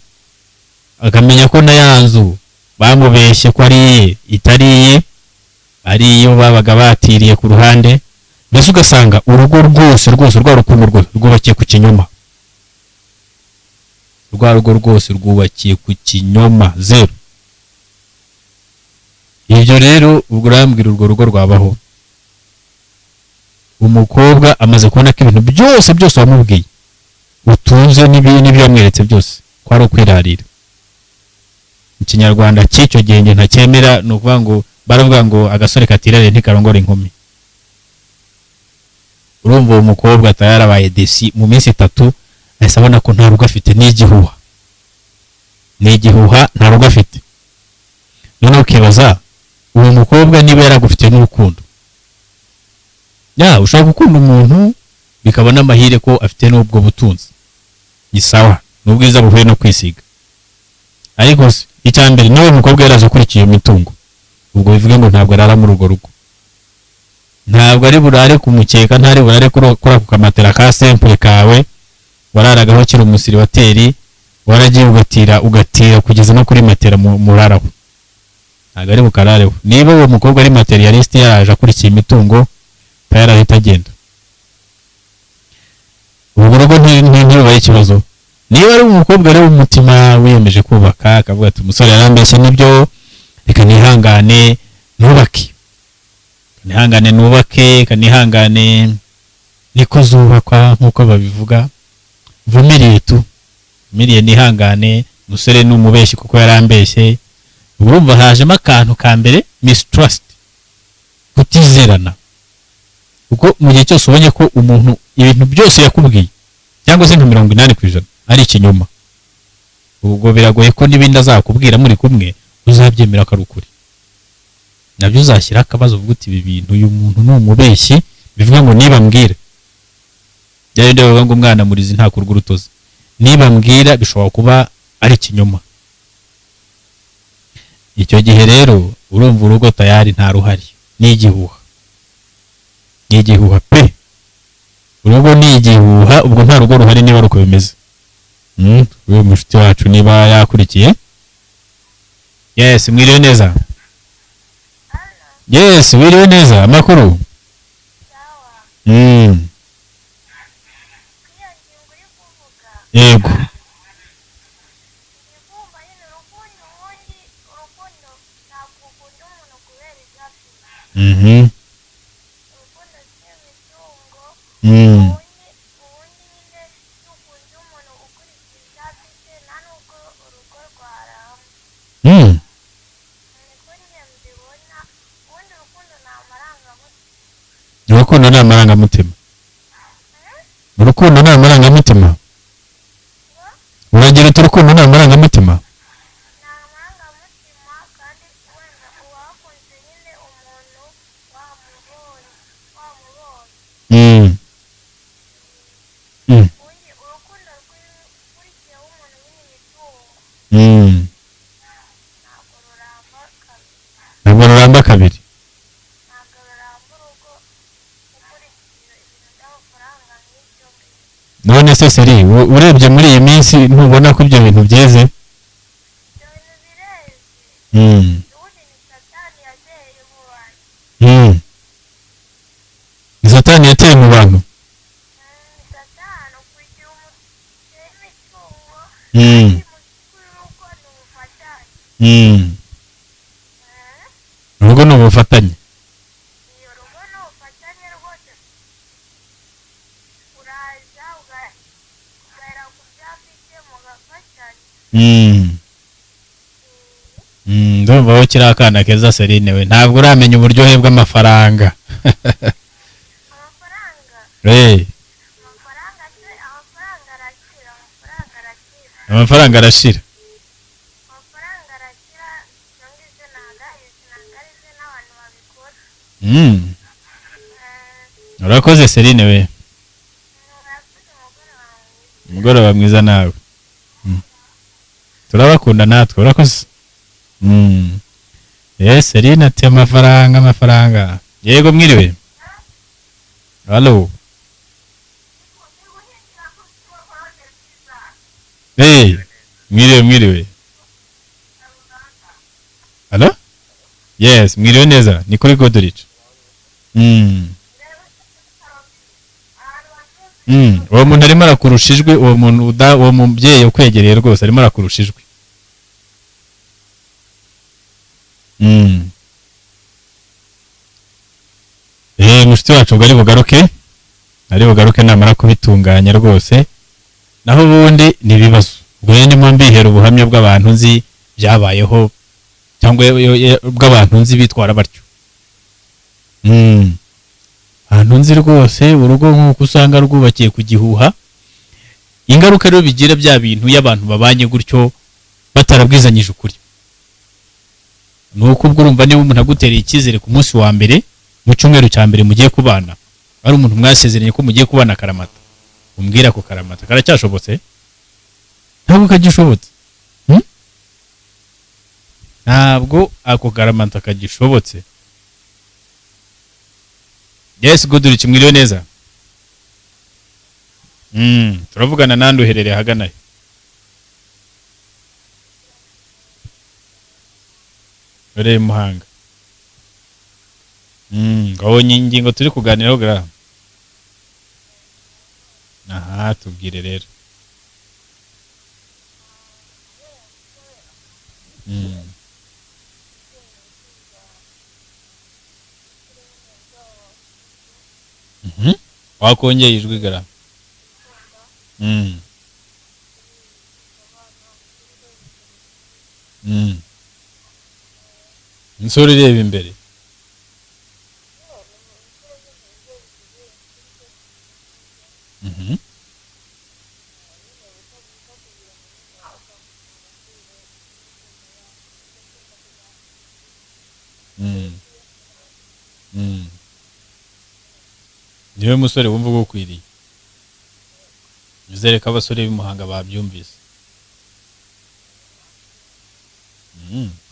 Akamenya ko na ya nzu bamubeshye ko ari iye itari iye, ari iyo babaga batiriye ku ruhande. Mbese ugasanga urugo rwose rwose, rwa rukundo rwose rwubakiye ku kinyoma, rwa rugo rwose rwubakiye ku kinyoma zero. Ibyo rero ubwo urambwira urwo rugo rwabaho? Umukobwa amaze kubona ko ibintu byose byose wamubwiye utunze n'ibyo wamweretse byose ko ari ukwirarira. Mu Kinyarwanda cy'icyo gihe njye ntacyemera, ni ukuvuga ngo baravuga ngo agasore katirariye ntikarongora inkumi. Urumva uwo mukobwa ataba yarabaye déçu mu minsi 3, ahise abona ko nta rugo afite, ni igihuha, ni igihuha, nta rugo afite. Noneho ukibaza uwo mukobwa niba yaragufitiye n'urukundo. Ya, ushobora gukunda umuntu bikaba n'amahire ko afite n'ubwo butunzi, ni sawa, ni ubwiza buhuye no kwisiga. Ariko se icya mbere, niba uwo mukobwa yaraje akurikiye iyo mitungo, ubwo bivuge ngo ntabwo arara muri urwo rugo, ntabwo ari burare ku mukeka, ntari burare kuri ako kamatera ka simple kawe wararagaho ukiri umusiribateri, waragiye ugatira ugatira kugeza no kuri matera muraraho, ntabwo ari bukarareho. Niba uwo mukobwa ari matérialiste, yaraje akurikiye imitungo, yarahita agenda, urwo rugo ntirubaye ikibazo. Niba ari umukobwa rero umutima wiyemeje kubaka, akavuga ati umusore yarambeshye nibyo, reka nihangane nubake, nihangane nubake, reka nihangane niko zubakwa nk'uko babivuga, vumiriye tu, vumiriye nihangane, umusore ni umubeshyi kuko yarambeshye. Urumva hajemo akantu ka mbere, mistrust, kutizerana, kuko mu gihe cyose ubonye ko umuntu ibintu byose yakubwiye cyangwa se nka 80% ari ikinyoma, ubwo biragoye ko n'ibindi azakubwira muri kumwe uzabyemera ko ari ukuri. Nabyo uzashyiraho akabazo, uvuga uti ibi bintu uyu muntu ni umubeshyi. Bivuga ngo niba mbwira bya bindi bavuga ngo umwana murizi ntakurwa urutozi, niba mbwira bishobora kuba ari ikinyoma. Icyo gihe rero urumva urugo tayari nta ruhari, ni igihuha, ni igihuha pe, urugo ni igihuha, ubwo nta rugo ruhari niba ari uko bimeze. Uyu mushuti wacu niba yakurikiye. Yes, mwiriwe neza. Yes, wiriwe neza, amakuru? Iyo ngingo uri kuvuga, Yego. Ndi kumva nyine urukundo, ubundi urukundo ntabwo ukunda umuntu kubera ibyo afite. Urukundo si imitungo. Ubundi nyine iyo ukunze umuntu ukurikije ibyo afite, nta nubwo urugo rwaramba. Niko njye mbibona. Ubundi urukundo ni amarangamutima. Urukundo ni amarangamutima, urukundo ni amarangamutima. Uragira uti urukundo ni amarangamutima? Ni amarangamutima, kandi wenda uba wakunze nyine umuntu wamubonye, wamubonye. Ubundi urukundo rw'ukurikiyeho umuntu nyine imitungo, ntabwo ruramba kabiri. Ntabwo ruramba kabiri. Ntabwo ruramba urugo ukurikije ibintu by'amafaranga nk'ibyo ngibyo. None se seri, urebye muri iyi minsi ntubona ko ibyo bintu byeze? Ibyo bintu bireze. Ubundi ni Satani yateye mu bantu. Ni Satani yateye mu bantu. Ni Satani ukurikira umuteye imitungo. Kandi mu by'ukuri urugo ni ubufatanye. Urugo ni ubufatanye. Iyo rugo ni ubufatanye rwose. Uraza ugahera ku byo afite mugafatanya. Ndumva wowe ukiri akana keza Serine we, ntabwo uramenya uburyohe bw'amafaranga. Amafaranga? Amafaranga se, amafaranga arakira, amafaranga arakira. Amafaranga arashira. Amafaranga arakira, ibyo ngibyo ntabwo arizi, ntabwo arizi n'abantu babikora. Urakoze Serine we. Murakoze, umugoroba mwiza. Umugoroba mwiza nawe. Turabakunda natwe, urakoze. Yes, Celine ati amafaranga, amafaranga. Yego, mwiriwe. Halo. Hey, mwiriwe, mwiriwe. Halo? Yes, mwiriwe neza. Ni kuri Godrich. Uwo muntu arimo arakurusha ijwi, uwo muntu uwo mubyeyi ukwegereye rwose arimo arakurusha ijwi. Mushiki wacu ubwo ari bugaruke namara kubitunganya rwose. Naho ubundi ni ibibazo. Ubwo rero ndimo mbihera ubuhamya bw'abantu nzi byabayeho, cyangwa bw'abantu nzi bitwara batyo. Ahantu nzi rwose urugo nk'uko usanga rwubakiye ku gihuha. Ingaruka rero bigira bya bintu iyo abantu babanye gutyo batarabwizanyije ukuri, ni uko ubwo urumva niba umuntu agutereye icyizere ku munsi wa mbere, mu cyumweru cya mbere mugiye kubana, ari umuntu mwasezeranye ko mugiye kubana akaramata, umbwira ko karamata karacyashobotse? Ntabwo kagishobotse. Ntabwo ako karamata kagishobotse. Yes, Goodrich, mwiriwe neza. Turavugana nande, uherereye ahagana he? Uherereye Muhanga. Wabonye ingingo turi kuganiraho gra? Aha, tubwire rero. Wakongeye ijwi gara. Umusore ureba imbere. Niwe musore wumva ugukwiriye. Nizere ko abasore b'i Muhanga babyumvise.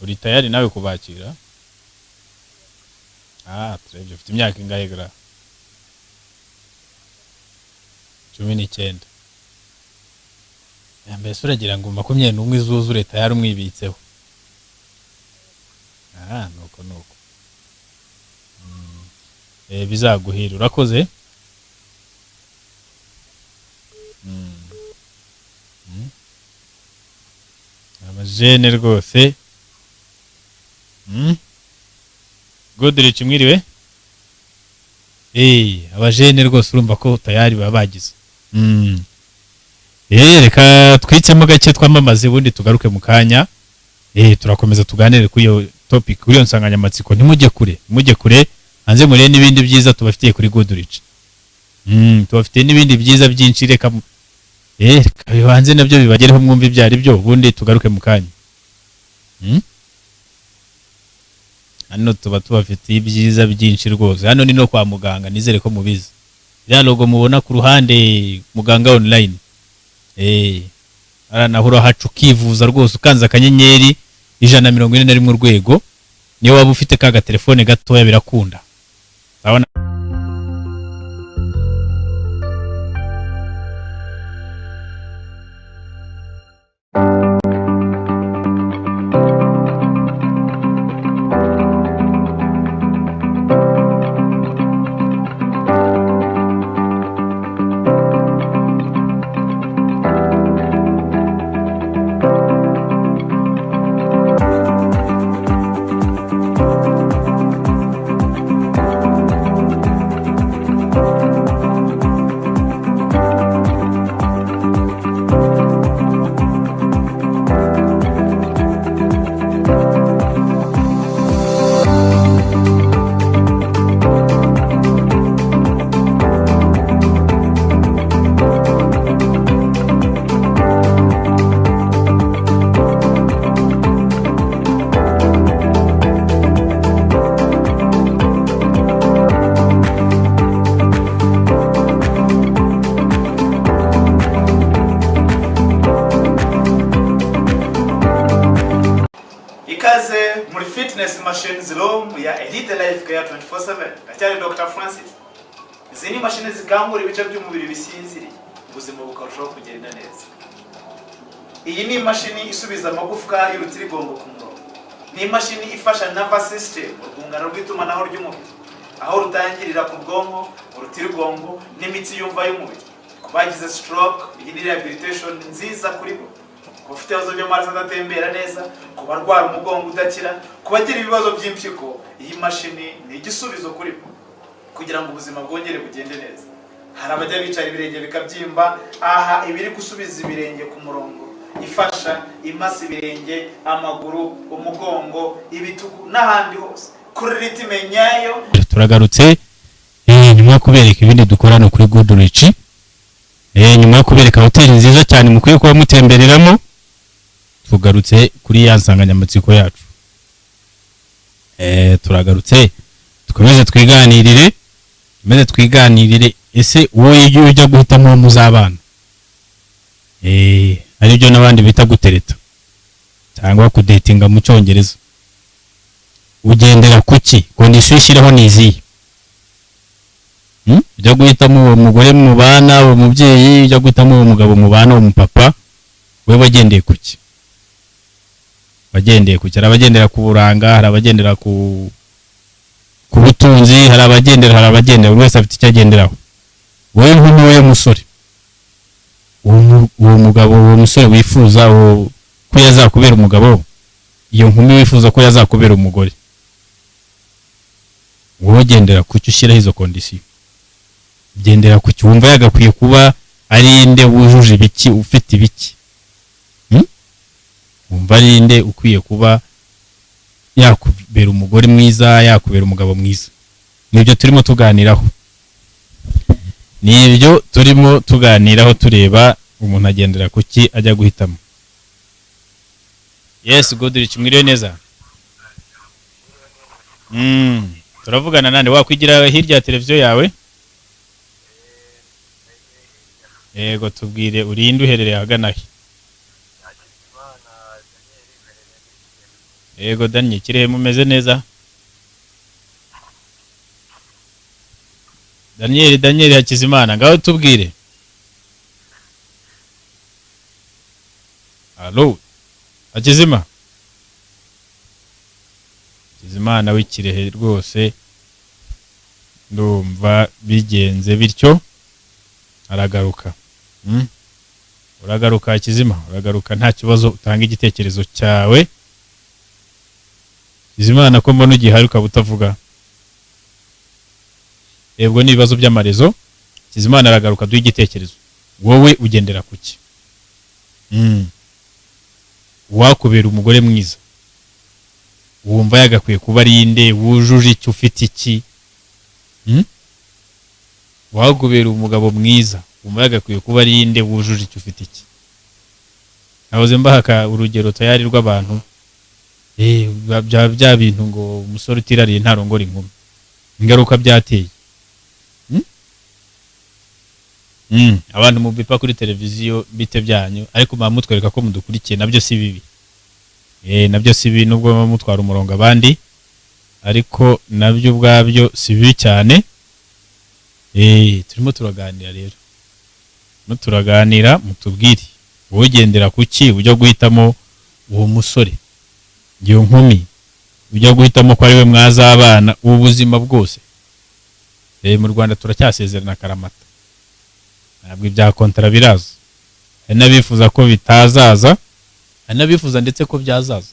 Uri tayari nawe kubakira? Ah, turebye ufite imyaka ingahe gra? 19. Ya, mbese uragira ngo 21 izuzure tayari umwibitseho? Ah, nuko nuko. Bizaguhira, urakoze. Abajene rwose. Godrich, mwiriwe. Abajene rwose urumva ko tayari baba bagize. Reka twitsemo gake twamamaze, ubundi tugaruke mu kanya. Turakomeza tuganire kuri iyo topic, kuri iyo nsanganyamatsiko. Ntimujye kure, ntimujye kure, hanze murebe n'ibindi byiza tubafitiye kuri Goodrich. Tubafitiye n'ibindi byiza byinshi, reka bibanze nabyo bibagereho mwumve ibyo ari byo, ubundi tugaruke mu kanya. Hano tuba tubafitiye ibyiza byinshi rwose. Hano ni no kwa muganga, nizere ko mubizi. Ya logo mubona ku ruhande, muganga online. Hariya naho urahaca ukivuza rwose, ukanze *141 urwego. Niyo waba ufite ka gatelefone gatoya birakunda. Urabona. Machines Room ya Elite Life Care 24/7. Ndacyari Dr Francis. Izi ni imashini zikangura ibice by'umubiri bisinziriye, ubuzima bukarushaho kugenda neza. Iyi ni imashini isubiza amagufwa y'urutirigongo ku murongo. Ni imashini ifasha nervous system, urwungano rw'itumanaho ry'umubiri, aho rutangirira ku bwonko, urutirigongo n'imitsi yumva y'umubiri. Ku bagize stroke, iyi ni rehabilitation nziza kuri bo. Ku bafite ibibazo by'amaraso adatembera neza, ku barwara umugongo udakira, ku bagira ibibazo by'impyiko, iyi mashini ni igisubizo kuri bo kugira ngo ubuzima bwongere bugende neza. Hari abajya bicara ibirenge bikabyimba. Aha ibiri gusubiza ibirenge ku murongo, ifasha imasa ibirenge, amaguru, umugongo, ibitugu n'ahandi hose kuri rythme nyayo. Turagarutse nyuma yo kubereka ibindi dukora hano kuri Goodrich, nyuma yo kubereka hoteli nziza cyane mukwiye kuba mutembereramo. Tugarutse kuri ya nsanganyamatsiko yacu. Turagarutse, dukomeze twiganirire, dukomeze twiganirire. Ese wowe iyo ujya guhitamo uwo muzabana, aribyo n'abandi bita gutereta cyangwa kudatinga mu Cyongereza, ugendera kuki? Condition ushyiraho ni izihe? Ujya guhitamo uwo mugore mubana, uwo mubyeyi, ujya guhitamo uwo mugabo mubana, uwo mupapa, we wagendeye kuki? Wagendeye kuki? Hari abagendera ku buranga, hari abagendera ku butunzi, hari abagendera, buri wese afite icyo agenderaho. Wowe nkumi, wowe musore, uwo mugabo, uwo musore wifuza ko yazakubera umugabo, iyo nkumi wifuza ko yazakubera umugore, wowe ugendera ku cyo ushyiraho izo condition? Ugendera ku cyo wumva yagakwiye kuba ari inde, wujuje ibiki, ufite ibiki? Wumva ari inde ukwiye kuba yakubera umugore mwiza, yakubera umugabo mwiza? Nibyo turimo tuganiraho, nibyo turimo tuganiraho, tureba umuntu agendera ku ki ajya guhitamo. Yes, Goodrich, mwiriwe neza. Turavugana nande? Wakwigira hirya ya televiziyo yawe? Yego, tubwire, urinde, uherereye ahagana he? Yego Daniel, Kirehe, mumeze neza? Daniel, Daniel Hakizimana, ngaho tubwire. Allo, Hakizima, Hakizimana w'ikirehe, rwose ndumva bigenze bityo. Aragaruka. Uragaruka Hakizima, uragaruka, nta kibazo, utanga igitekerezo cyawe. Hakizimana, ko mbona ugihari ukaba utavuga? Yego, ni ibibazo by'amarezo. Hakizimana aragaruka duhe igitekerezo. Wowe ugendera kuki? Wakubera umugore mwiza wumva yagakwiye kuba ari inde, wujuje icyo, ufite iki? Wakubera umugabo mwiza wumva yagakwiye kuba ari inde, wujuje icyo, ufite iki? Nahoze mbahaka urugero tayari rw'abantu, bya bintu ngo umusore utirariye ntarongora inkumi, ingaruka byateye. Abantu mubipa kuri televiziyo, bite byanyu? Ariko muba mutwereka ko mudukurikiye, nabyo si bibi. Nabyo si bibi, nubwo muba mutwara umurongo abandi, ariko nabyo ubwabyo si bibi cyane. Turimo turaganira rero, turimo turaganira, mutubwire wowe ugendera kuki ujya guhitamo uwo musore, iyo nkumi ujya guhitamo ko ari we mwazabana ubu buzima bwose. Mu Rwanda turacyasezerana akaramata, ntabwo ibya kontara biraza. Hari n'abifuza ko bitazaza, hari n'abifuza ndetse ko byazaza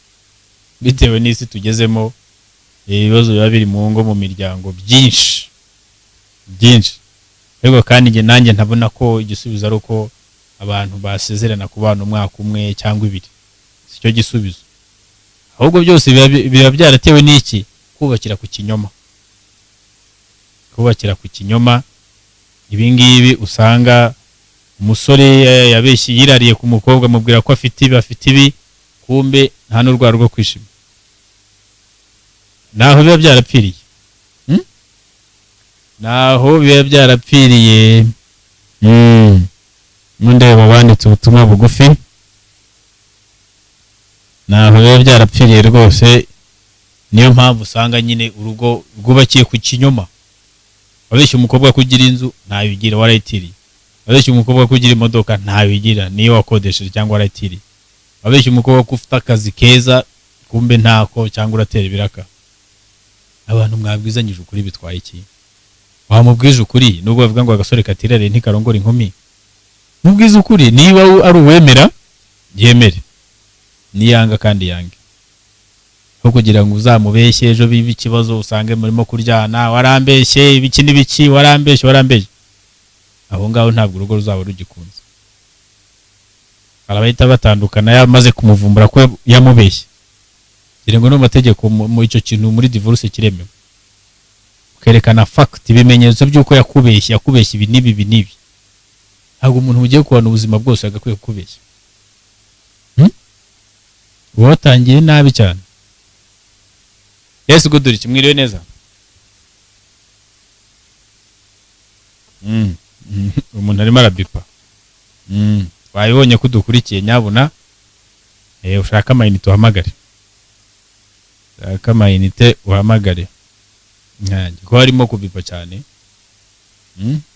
bitewe n'isi tugezemo. Ibibazo biba biri mu ngo, mu miryango, byinshi byinshi. Ariko kandi njye nanjye ntabona ko igisubizo ari uko abantu basezerana kubana umwaka umwe cyangwa ibiri. Si cyo gisubizo, ahubwo byose biba byaratewe n'iki? Kubakira ku kinyoma, kubakira ku kinyoma. Ibi ngibi usanga umusore yabeshye, yirariye ku mukobwa, amubwira ko afite ibi, afite ibi, kumbe nta n'urwara rwo kwishima. Naho biba byarapfiriye. Naho biba byarapfiriye. Mundeba banditse ubutumwa bugufi, naho biba byarapfiriye rwose. Niyo mpamvu usanga nyine urugo rwubakiye ku kinyoma. Wabeshya umukobwa ko ugira inzu, ntayo ugira, warayitiriye. Wabeshya umukobwa ko ugira imodoka, ntayo ugira, niyo wakodesheje cyangwa warayitiriye. Wabeshya umukobwa ko ufite akazi keza, kumbe ntako, cyangwa uratera ibiraka. Abantu mwabwizanyije ukuri bitwaye iki? Wamubwije ukuri, nubwo bavuga ngo agasore katirare ntikarongora inkumi, mubwize ukuri. Niba ari uwemera yemere, niyanga kandi yange. Aho kugira ngo uzamubeshye ejo bibe ikibazo, usange murimo kuryana, warambeshye ibiki n'ibiki, warambeshye, warambeshye. Aho ngaho ntabwo urugo ruzaba rugikunze. Arabahita batandukana yamaze kumuvumbura ko yamubeshye. Ngira ngo no mu mategeko mu icyo kintu muri divorce kiremewe, ukerekana fact, ibimenyetso by'uko yakubeshye, yakubeshye ibi n'ibi, ibi n'ibi. Ntabwo umuntu ugiye kubana ubuzima bwose agakwiye kukubeshya. Uba watangiye nabi cyane. Yesu Goodrich, mwiriwe neza. Umuntu arimo arabipa. Wabibonye ko udukurikiye, nyabuna. Ushaka amayinite uhamagare. Ushaka amayinite uhamagare. Nkanjye ko harimo kubipa cyane.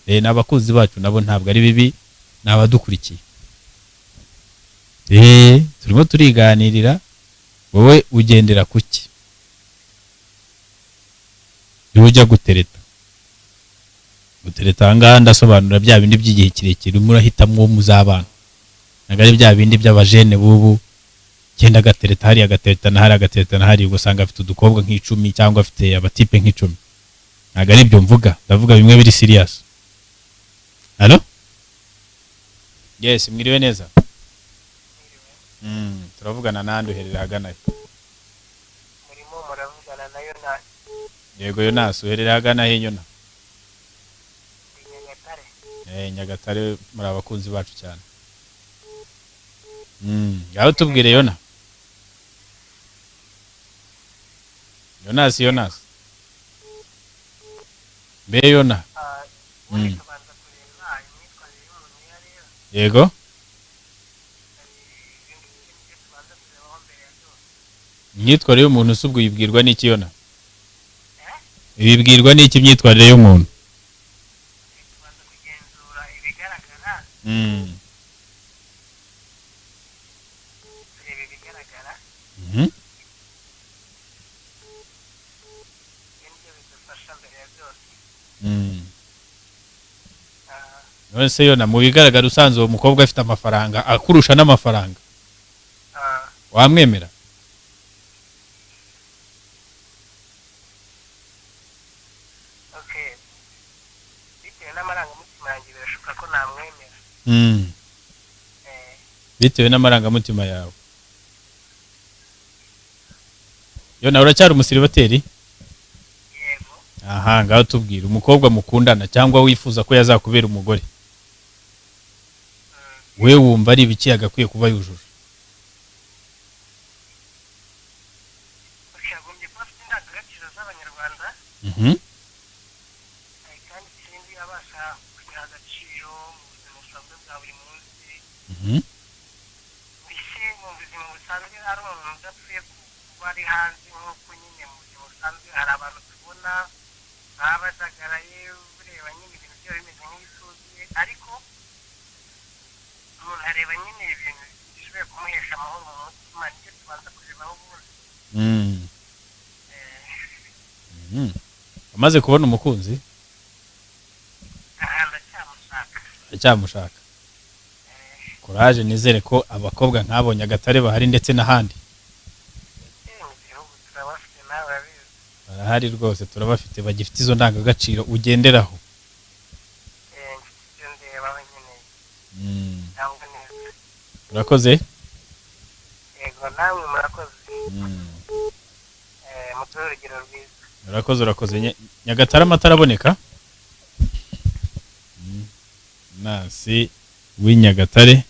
N'abakunzi bacu nabo ntabwo ari bibi, ni abadukurikiye. Turimo turiganirira, wowe ugendera kuki? Niba ujya gutereta, gutereta aha ngaha ndasobanura bya bindi by'igihe kirekire, urimo urahitamo uwo muzabana. Ntabwo ari bya bindi by'abajene b'ubu, genda agatereta hariya, agatereta na hariya, agatereta na hariya, ugasanga afite udukobwa nk'icumi cyangwa afite abatipe nk'icumi. Ntabwo ari ibyo mvuga, ndavuga bimwe biri serious. Allo? Yes, mwiriwe neza. Turavugana nande, uherera ahagana he? Murimo muravugana na Yonasi. Yego Yonasi, uherera ahagana he Yona? Ndi Nyagatare. Nyagatare muri abakunzi bacu cyane. Ngaho tubwire Yona. Yonasi, Yonasi. Mbe Yona. Ubundi tubanza kureba imyitwarire y'umuntu iyo ariyo. Yego. Ibyo ngibyo nibyo tubanza kurebaho mbere ya byose. Imyitwarire y'umuntu si ubwo uyibwirwa n'iki Yona? Ibibwirwa n'iki imyitwarire y'umuntu? Tubanza kugenzura ibigaragara. Tureba ibigaragara. Ibyo nibyo bidufasha mbere ya byose. None se Yona, mu bigaragara usanze uwo mukobwa afite amafaranga, akurusha n'amafaranga, wamwemera? Okay. Bitewe n'amarangamutima yanjye birashoboka ko namwemera. Bitewe n'amarangamutima yawe. Yona, uracyari umusiribateri? Yego. Aha, ngaho tubwire umukobwa mukundana cyangwa wifuza ko yazakubera umugore. We wumva ari ibiki yagakwiye kuba yujuje? Okay, agombye kuba afite indangagaciro z'Abanyarwanda. Kandi ikindi abasha kwiha agaciro mu buzima busanzwe bwa buri munsi. Mbese mu buzima busanzwe ari umuntu udapfuye kuba ari hanze, nk'uko nyine mu buzima busanzwe hari abantu tubona baba bajagaraye, ureba nyine ibintu byaba bimeze nk'ibituzuye, ariko umuntu areba nyine ibintu bishoboye kumuhesha amahoro mu mutima, nicyo tubanza kurebaho ubundi. Amaze kubona umukunzi? Aha ndacyamushaka. Ndacyamushaka. Courage, nizere ko abakobwa nk'abo Nyagatare bahari ndetse n'ahandi. Mu gihugu turabafite, nawe urabizi. Barahari rwose, turabafite bagifite izo ndangagaciro ugenderaho. Mfite ibyo ndebaho nyine. Cyangwa neza. Urakoze? Yego, namwe murakoze. Muduhe urugero rwiza. Urakoze, urakoze. Nyagatare amata araboneka? Nasi w'i Nyagatare.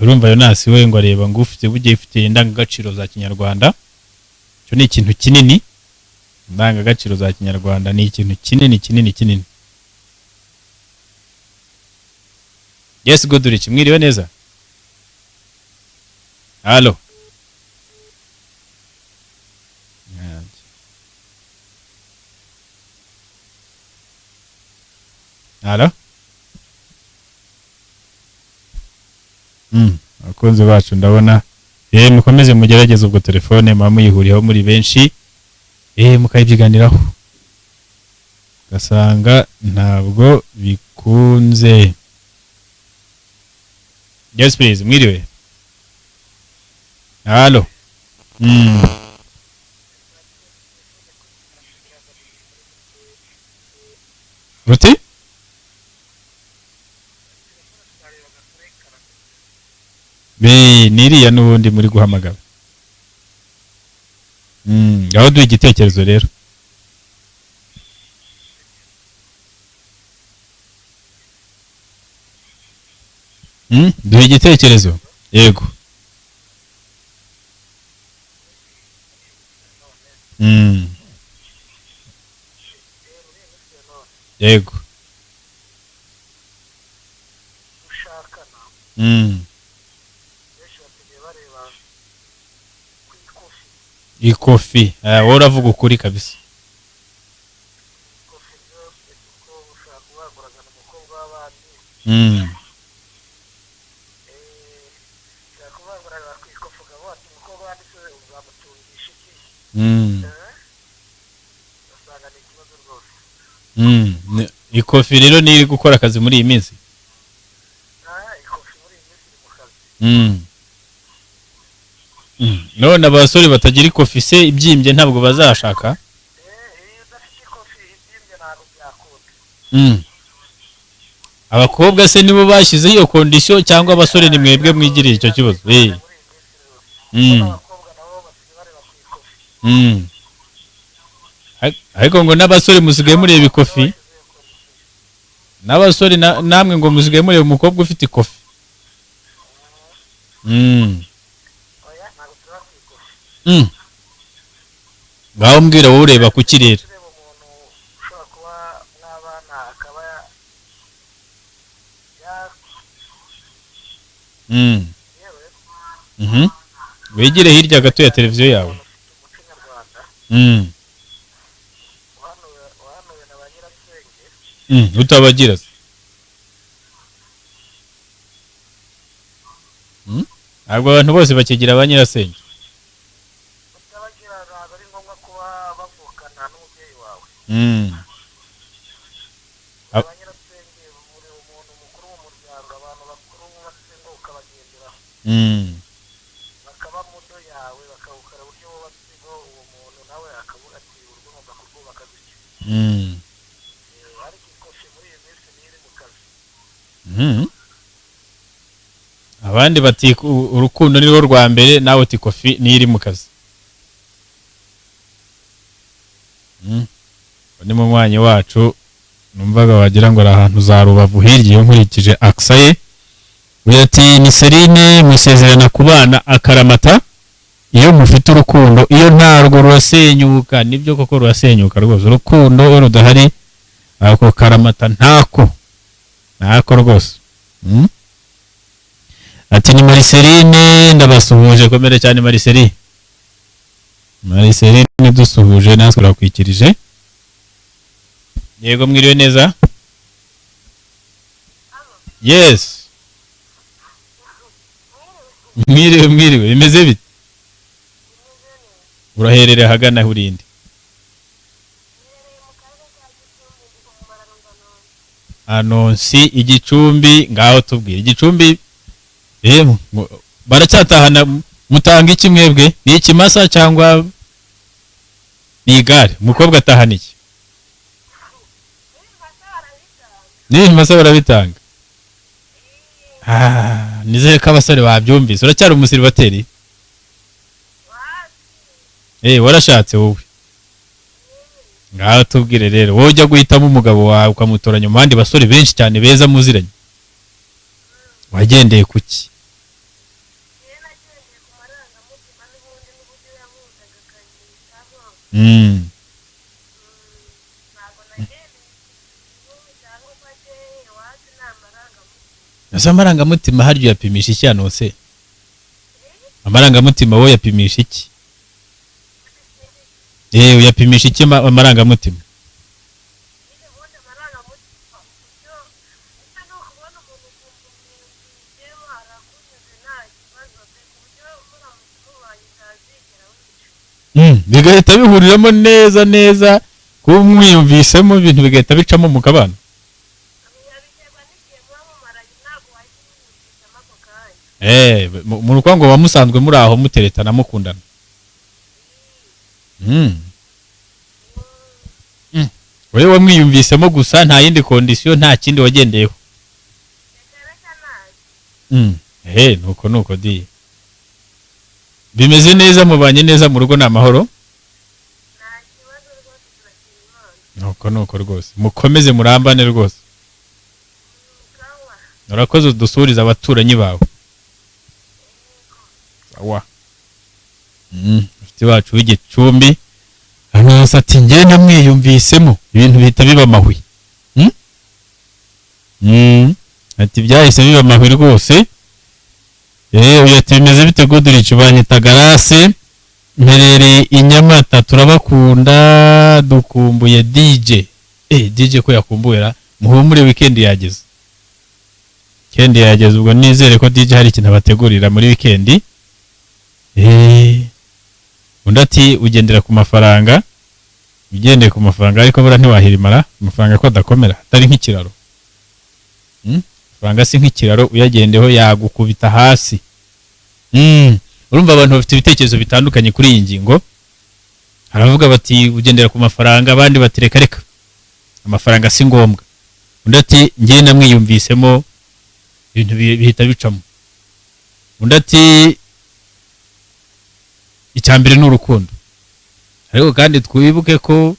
Urumva Yonasi we ngo areba ngo ufite bugiye ufite indangagaciro za Kinyarwanda. Icyo ni ikintu kinini. Indangagaciro za Kinyarwanda ni ikintu kinini kinini kinini. Yes, Goodrich, mwiriwe neza? Halo. Halo. Abakunzi bacu ndabona mukomeze mugerageze ubwo telefone muba muyihuriyeho muri benshi, mukayibyiganiraho, ugasanga ntabwo bikunze. Yes please, mwiriwe. Halo. Ruti? Niriya n'ubundi muri guhamagara. Aho duha igitekerezo rero. Duha igitekerezo. Yego. Yego. Ikofi. Wowe uravuga ukuri kabisa. Ikofi rero ni iri gukora akazi muri iyi minsi. None abasore batagira ikofi se ibyimbye ntabwo bazashaka? Abakobwa se nibo bashyizeho iyo condition cyangwa abasore ni mwebwe mwigiriye icyo kibazo? Ariko ngo n'abasore musigaye mureba ikofi, n'abasore namwe ngo musigaye mureba umukobwa ufite ikofi. Ngaho mbwira wowe ureba ku kirere. Wigire hirya gato ya televiziyo yawe. Utabagira se. Ntabwo abantu bose bakigira ba nyirasenge. Abandi bati urukundo ni rwo rwa mbere, nawe uti kofi ni iri mu kazi. Ni mu mwanya wacu numvaga wagira ngo ari ahantu za Rubavu hirya iyo nkurikije aksa ye. Ati ni Serine musezerana kubana akaramata iyo mufite urukundo, iyo ntarwo rurasenyuka. Nibyo koko rurasenyuka rwose, urukundo iyo rudahari ako karamata ntako rwose. Ati ni Mariceline ndabasuhuje, komere cyane Mariceline. Mariceline dusuhuje natwe turakwikirije. Yego mwiriwe neza. Yes. Mwiriwe mwiriwe, bimeze bite? Uraherereye ahagana hurinde? Anonsi Igicumbi, ngaho tubwire Igicumbi. Baracyatahana, mutanga iki mwebwe? Ni ikimasa cyangwa ni igare? Umukobwa atahana iki? Ni ikimasa barabitanga. Nizere ko abasore babyumvise. Uracyari umusiribateri? Warashatse wowe? Ngaho tubwire rero, wowe ujya guhitamo umugabo wawe ukamutoranya mu bandi basore benshi cyane beza muziranye, wagendeye kuki? Ese amarangamutima haryo uyapimisha iki anonse? Amarangamutima wowe yapimisha iki? Uyapimisha iki amarangamutima? Nyine ubundi amarangamutima uburyo ndetse no kubona umuntu ukumva umwiyumviyemo arakunyuze nta kibazo pe, ku buryo muramutse mubanye utazigera wica. Bigahita bihuriramo neza neza, kuba umwiyumvisemo ibintu bigahita bicamo mukabana. Biterwa n'igihe muba mumaranye, ntabwo wahita umwiyumvishamo ako kanya. Mu rukundo ngo musanzwe muri aho muteretana mukundana. Wowe wamwiyumvisemo gusa, nta yindi condition, nta kindi wagendeyeho. Reka reka, ntacyo. Nuko nuko di bimeze neza, mubanye neza mu rugo, ni amahoro. Nta kibazo rwose, turashima Imana. Nuko nuko rwose, mukomeze murambane rwose. Kawa. Urakoze, udusurize abaturanyi bawe. Sawa. Mufti wacu w'Igicumbi hano ati njye namwiyumvisemo ibintu bihita biba amahwi. Ati byahise biba amahwi rwose. Uyu ati bimeze bite Goodrich, banyita Garase, mperereye i Nyamata, turabakunda, dukumbuye DJ. DJ ko yakumbuye ra, muhumure, weekend yageze. Weekend yageze, ubwo nizere ko DJ hari ikintu abategurira muri weekend. Undi ati ugendera ku mafaranga, ugendeye ku mafaranga ariko buriya ntiwahirimara, amafaranga ko adakomera, atari nk'ikiraro. Amafaranga si nk'ikiraro, uyagendeho yagukubita hasi. Urumva abantu bafite ibitekerezo bitandukanye kuri iyi ngingo. Haravuga bati ugendera ku mafaranga, abandi bati reka reka, amafaranga si ngombwa. Undi ati njye namwiyumvisemo ibintu bihita bicamo. Undi ati icya mbere ni urukundo. Ariko kandi twibuke ko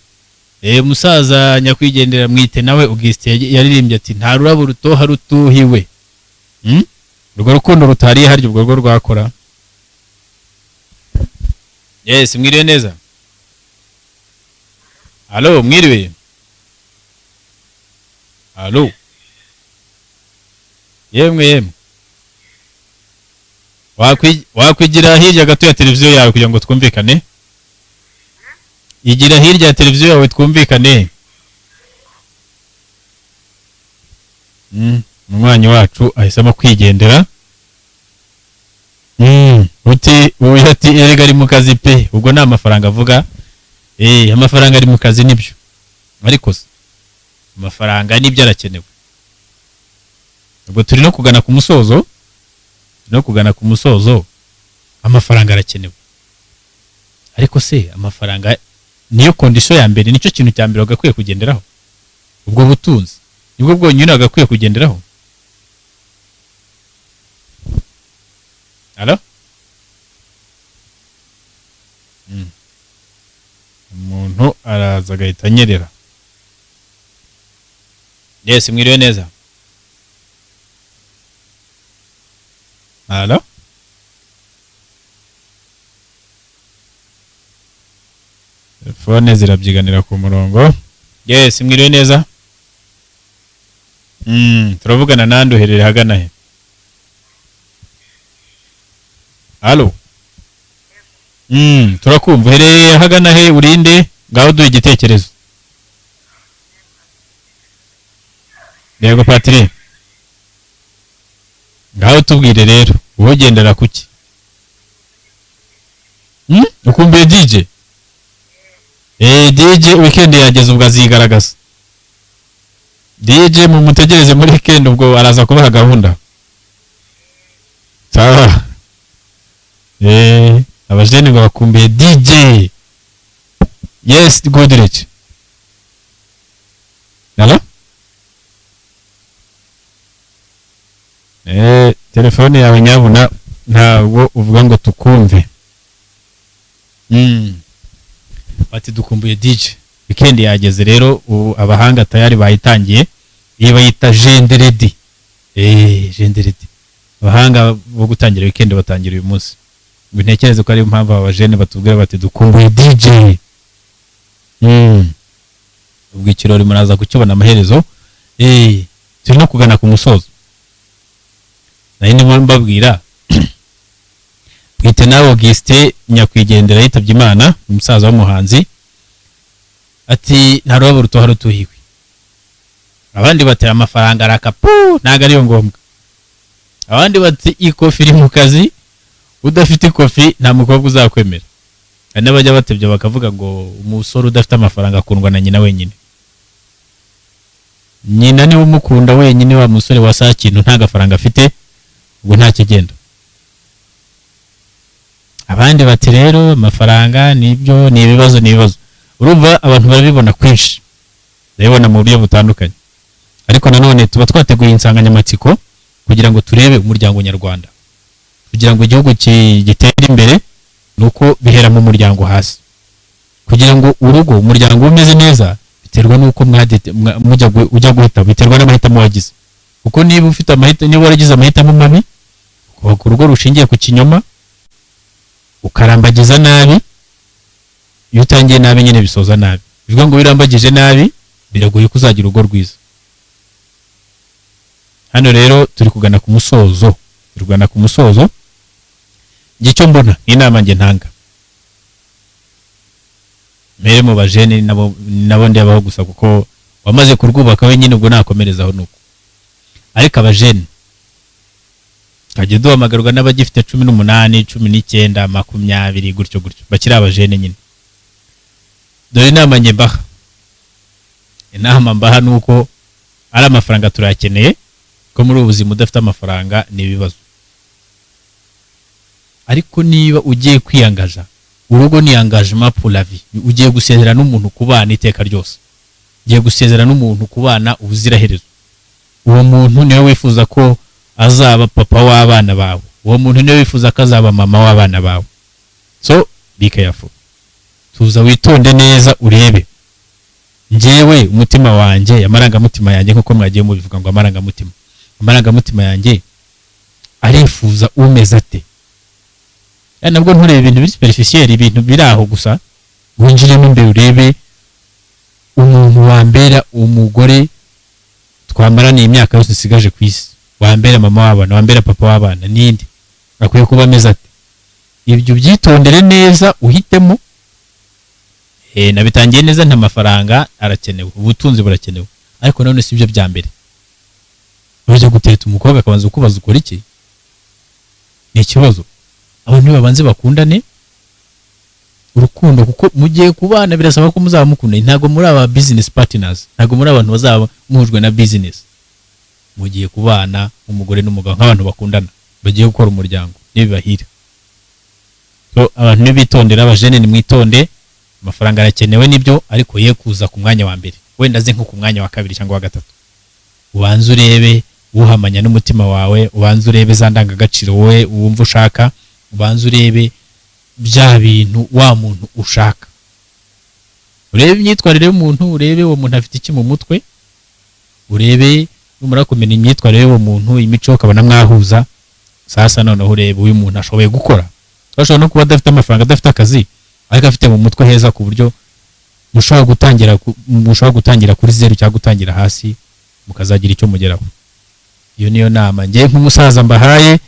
musaza nyakwigendera mwite nawe Augustin yaririmbye ati nta rurabo rutoha rutuhiwe. Urwo rukundo rutariye harya ubwo rwo rwakora. Yes, mwiriwe neza. Allo, mwiriwe. Allo. Yemwe yemwe. Wakwigira hirya gato ya televiziyo yawe kugira ngo twumvikane. Igira hirya ya televiziyo yawe twumvikane. Umunywanyi wacu ahisemo kwigendera. Uti uyu ati erega ari mu kazi pe, ubwo ni amafaranga avuga. Amafaranga ari mu kazi nibyo. Ariko se amafaranga nibyo arakenewe. Ubwo turi no kugana ku musozo, no kugana ku musozo, amafaranga arakenewe. Ariko se amafaranga niyo condition ya mbere, nicyo kintu cya mbere wagakwiye kugenderaho. Ubwo butunzi nibwo bwonyine wagakwiye kugenderaho. Allo? Umuntu araza agahita anyerera. Yes, mwiriwe neza. Allo? Telefone zirabyiganira ku murongo. Yes, mwiriwe neza. Turavugana nande, uherereye ahagana he? Allo? Turakumva, uherereye ahagana he, urinde? Ngaho duhe igitekerezo. Yego Patrick. Ngaho tubwire rero, wowe ugendera kuki? Ukumbuye DJ? DJ weekend yageze ubwo azigaragaza. DJ mumutegereze muri weekend, ubwo araza kubaha gahunda. Sawa. Abajene ngo bakumbuye DJ. Yes, Goodrich. Hello? Telefone yawe nyabuna ntabwo uvuga ngo tukumve. Bati dukumbuye DJ. Weekend yageze rero, ubu abahanga tayari bayitangiye. Iyi bayita Jenderedi. Jenderedi. Abahanga bo gutangira weekend batangira uyu munsi. Ngo ntekereze ko ari impamvu aba bajene batubwira bati dukumbuye DJ. Ubwo ikirori muraza kukibona amaherezo. Turi no kugana ku musozo. Nari ndimo mbabwira Mwitenawe Augustin nyakwigendera yitabye Imana, umusaza w'umuhanzi, ati nta rurabo rutoha rutuhiwe. Abandi bati amafaranga arakapu ntabwo ariyo ngombwa. Abandi bati ikofi iri mu kazi, udafite ikofi nta mukobwa uzakwemera. Hari n'abajya batebya bakavuga ngo umusore udafite amafaranga akundwa na nyina wenyine, nyina niwe umukunda wenyine. Wa musore wa saa kintu nta gafaranga afite, ubwo nta kigenda. Abandi bati rero amafaranga nibyo ni ibibazo, ni ibibazo. Urumva abantu barabibona kwinshi, barabibona mu buryo butandukanye. Ariko nanone tuba twateguye insanganyamatsiko kugira ngo turebe umuryango nyarwanda, kugira ngo igihugu gitere imbere nuko bihera mu muryango hasi. Kugira ngo urugo, umuryango umeze neza, biterwa nuko mujya ujya guhita, biterwa n'amahitamo wagize. Kuko niba ufite amahitamo, niba waragize amahitamo mabi, ukubaka urugo rushingiye ku kinyoma, ukarambagiza nabi, iyo utangiye nabi nyine bisoza nabi. Bivuga ngo wirambagije nabi biragoye ko uzagira urugo rwiza. Hano rero turi kugana ku musozo, turi kugana ku musozo. Njye icyo mbona nk'inama njye ntanga, mpere mu bajene nabo ndabaho gusa, kuko wamaze kurwubaka wenyine ubwo nakomerezaho nuko. Ariko abajene tukajya duhamagarwa n'abagifite 18, 19, 20 gutyo gutyo, bakiri abajene nyine. Dore inama njye mbaha, inama mbaha nuko ari amafaranga turayakeneye, ko muri ubu buzima udafite amafaranga ni ibibazo. Ariko niba ugiye kwiyangaja, urugo ni engagement pour la vie, ugiye gusezerana n'umuntu kubana iteka ryose, ugiye gusezerana n'umuntu kubana ubuziraherezo. Uwo muntu niwe wifuza ko azaba papa w'abana bawe, uwo muntu niwe wifuza ko azaba mama w'abana bawe. So be careful, tuza witonde neza urebe. Njyewe umutima wanjye, amarangamutima yanjye, nkuko mwagiye mubivuga ngo amarangamutima, amarangamutima yanjye arifuza umeze ate? Nabwo nturebe ibintu biri superficiel, ibintu biri aho gusa, winjiremo imbere urebe umuntu wambera umugore twamaraniye imyaka yose nsigaje ku isi, wambera mama w'abana, wambera papa w'abana, ninde akwiye kuba ameze ate? Ibyo byitondere neza uhitemo. Nabitangiye neza, nta mafaranga arakenewe, ubutunzi burakenewe, ariko none si byo bya mbere. Ujya gutereta umukobwa akabanza kukubaza ukora iki, ni ikibazo. Abantu babanze bakundane urukundo, kuko mugiye kubana birasaba ko muzaba mukundanye. Ntabwo muri aba business partners, ntabwo muri abantu bazaba muhujwe na business. Mugiye kubana umugore n'umugabo nk'abantu bakundana bagiye gukora umuryango nibibahira. So abantu nibitondera, abajene nimwitonde, amafaranga arakenewe nibyo, ariko ye kuza ku mwanya wa mbere, wenda aze nko ku mwanya wa kabiri cyangwa wa gatatu. Ubanze urebe uhamanya n'umutima wawe, ubanze urebe za ndangagaciro wowe wumva ushaka, ubanze urebe bya bintu wa muntu ushaka, urebe imyitwarire y'umuntu, urebe uwo muntu afite iki mu mutwe, urebe numara kumenya imyitwarire y'uwo muntu, imico, ukabona mwahuza. Sasa noneho urebe uyu muntu ashoboye gukora. Ashobora no kuba adafite amafaranga, adafite akazi, ariko afite mu mutwe heza, ku buryo mushobora gutangira kuri zeru cyangwa gutangira hasi mukazagira icyo mugeraho. Iyo niyo nama njye nk'umusaza mbahaye.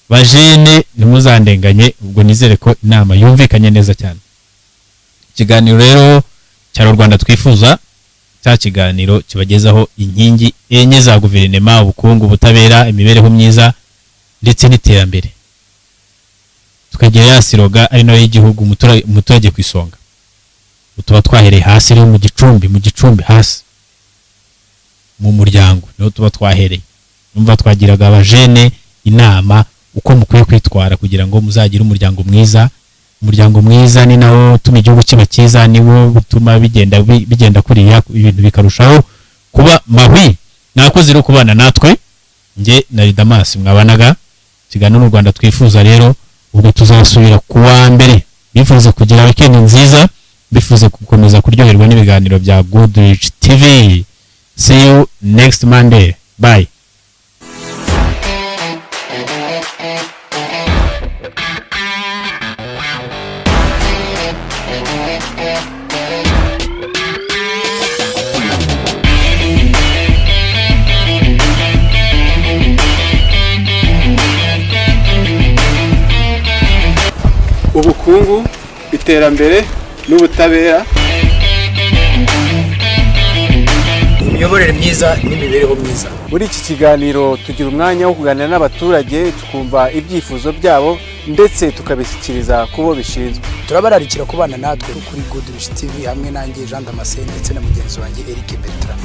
Bajene ntimuzandenganye, ubwo nizere ko inama yumvikanye neza cyane. Ikiganiro rero cya Rwanda twifuza, cya kiganiro kibagezaho inkingi enye za guverinoma: ubukungu, ubutabera, imibereho myiza ndetse n'iterambere. Tukagira ya slogan ari nayo y'igihugu, umuturage ku isonga. Tuba twahereye hasi rero, mu gicumbi, mu gicumbi hasi mu muryango niho tuba twahereye. Numva twagiraga abajene inama uko mukwiye kwitwara kugira ngo muzagire umuryango mwiza. Umuryango mwiza ni nawo utuma igihugu kiba cyiza, niwo bituma bigenda kuriya, ibintu bikarushaho kuba mahwi. Mwakoze rero kubana natwe, njye na Damas mwabanaga. Ikiganiro n'u Rwanda twifuza rero, ubwo tuzasubira ku wa mbere. Bifuza kugira weekend nziza, bifuza gukomeza kuryoherwa n'ibiganiro bya Goodrich TV. See you next Monday. Bye. Ubukungu, iterambere n'ubutabera. Imiyoborere myiza n'imibereho myiza. Muri iki kiganiro tugira umwanya wo kuganira n'abaturage, tukumva ibyifuzo byabo ndetse tukabishyikiriza ku bo bishinzwe. Turabararikira kubana natwe kuri Goodrich TV hamwe nanjye Jean Damascene ndetse na mugenzi wanjye Eric Bertrand.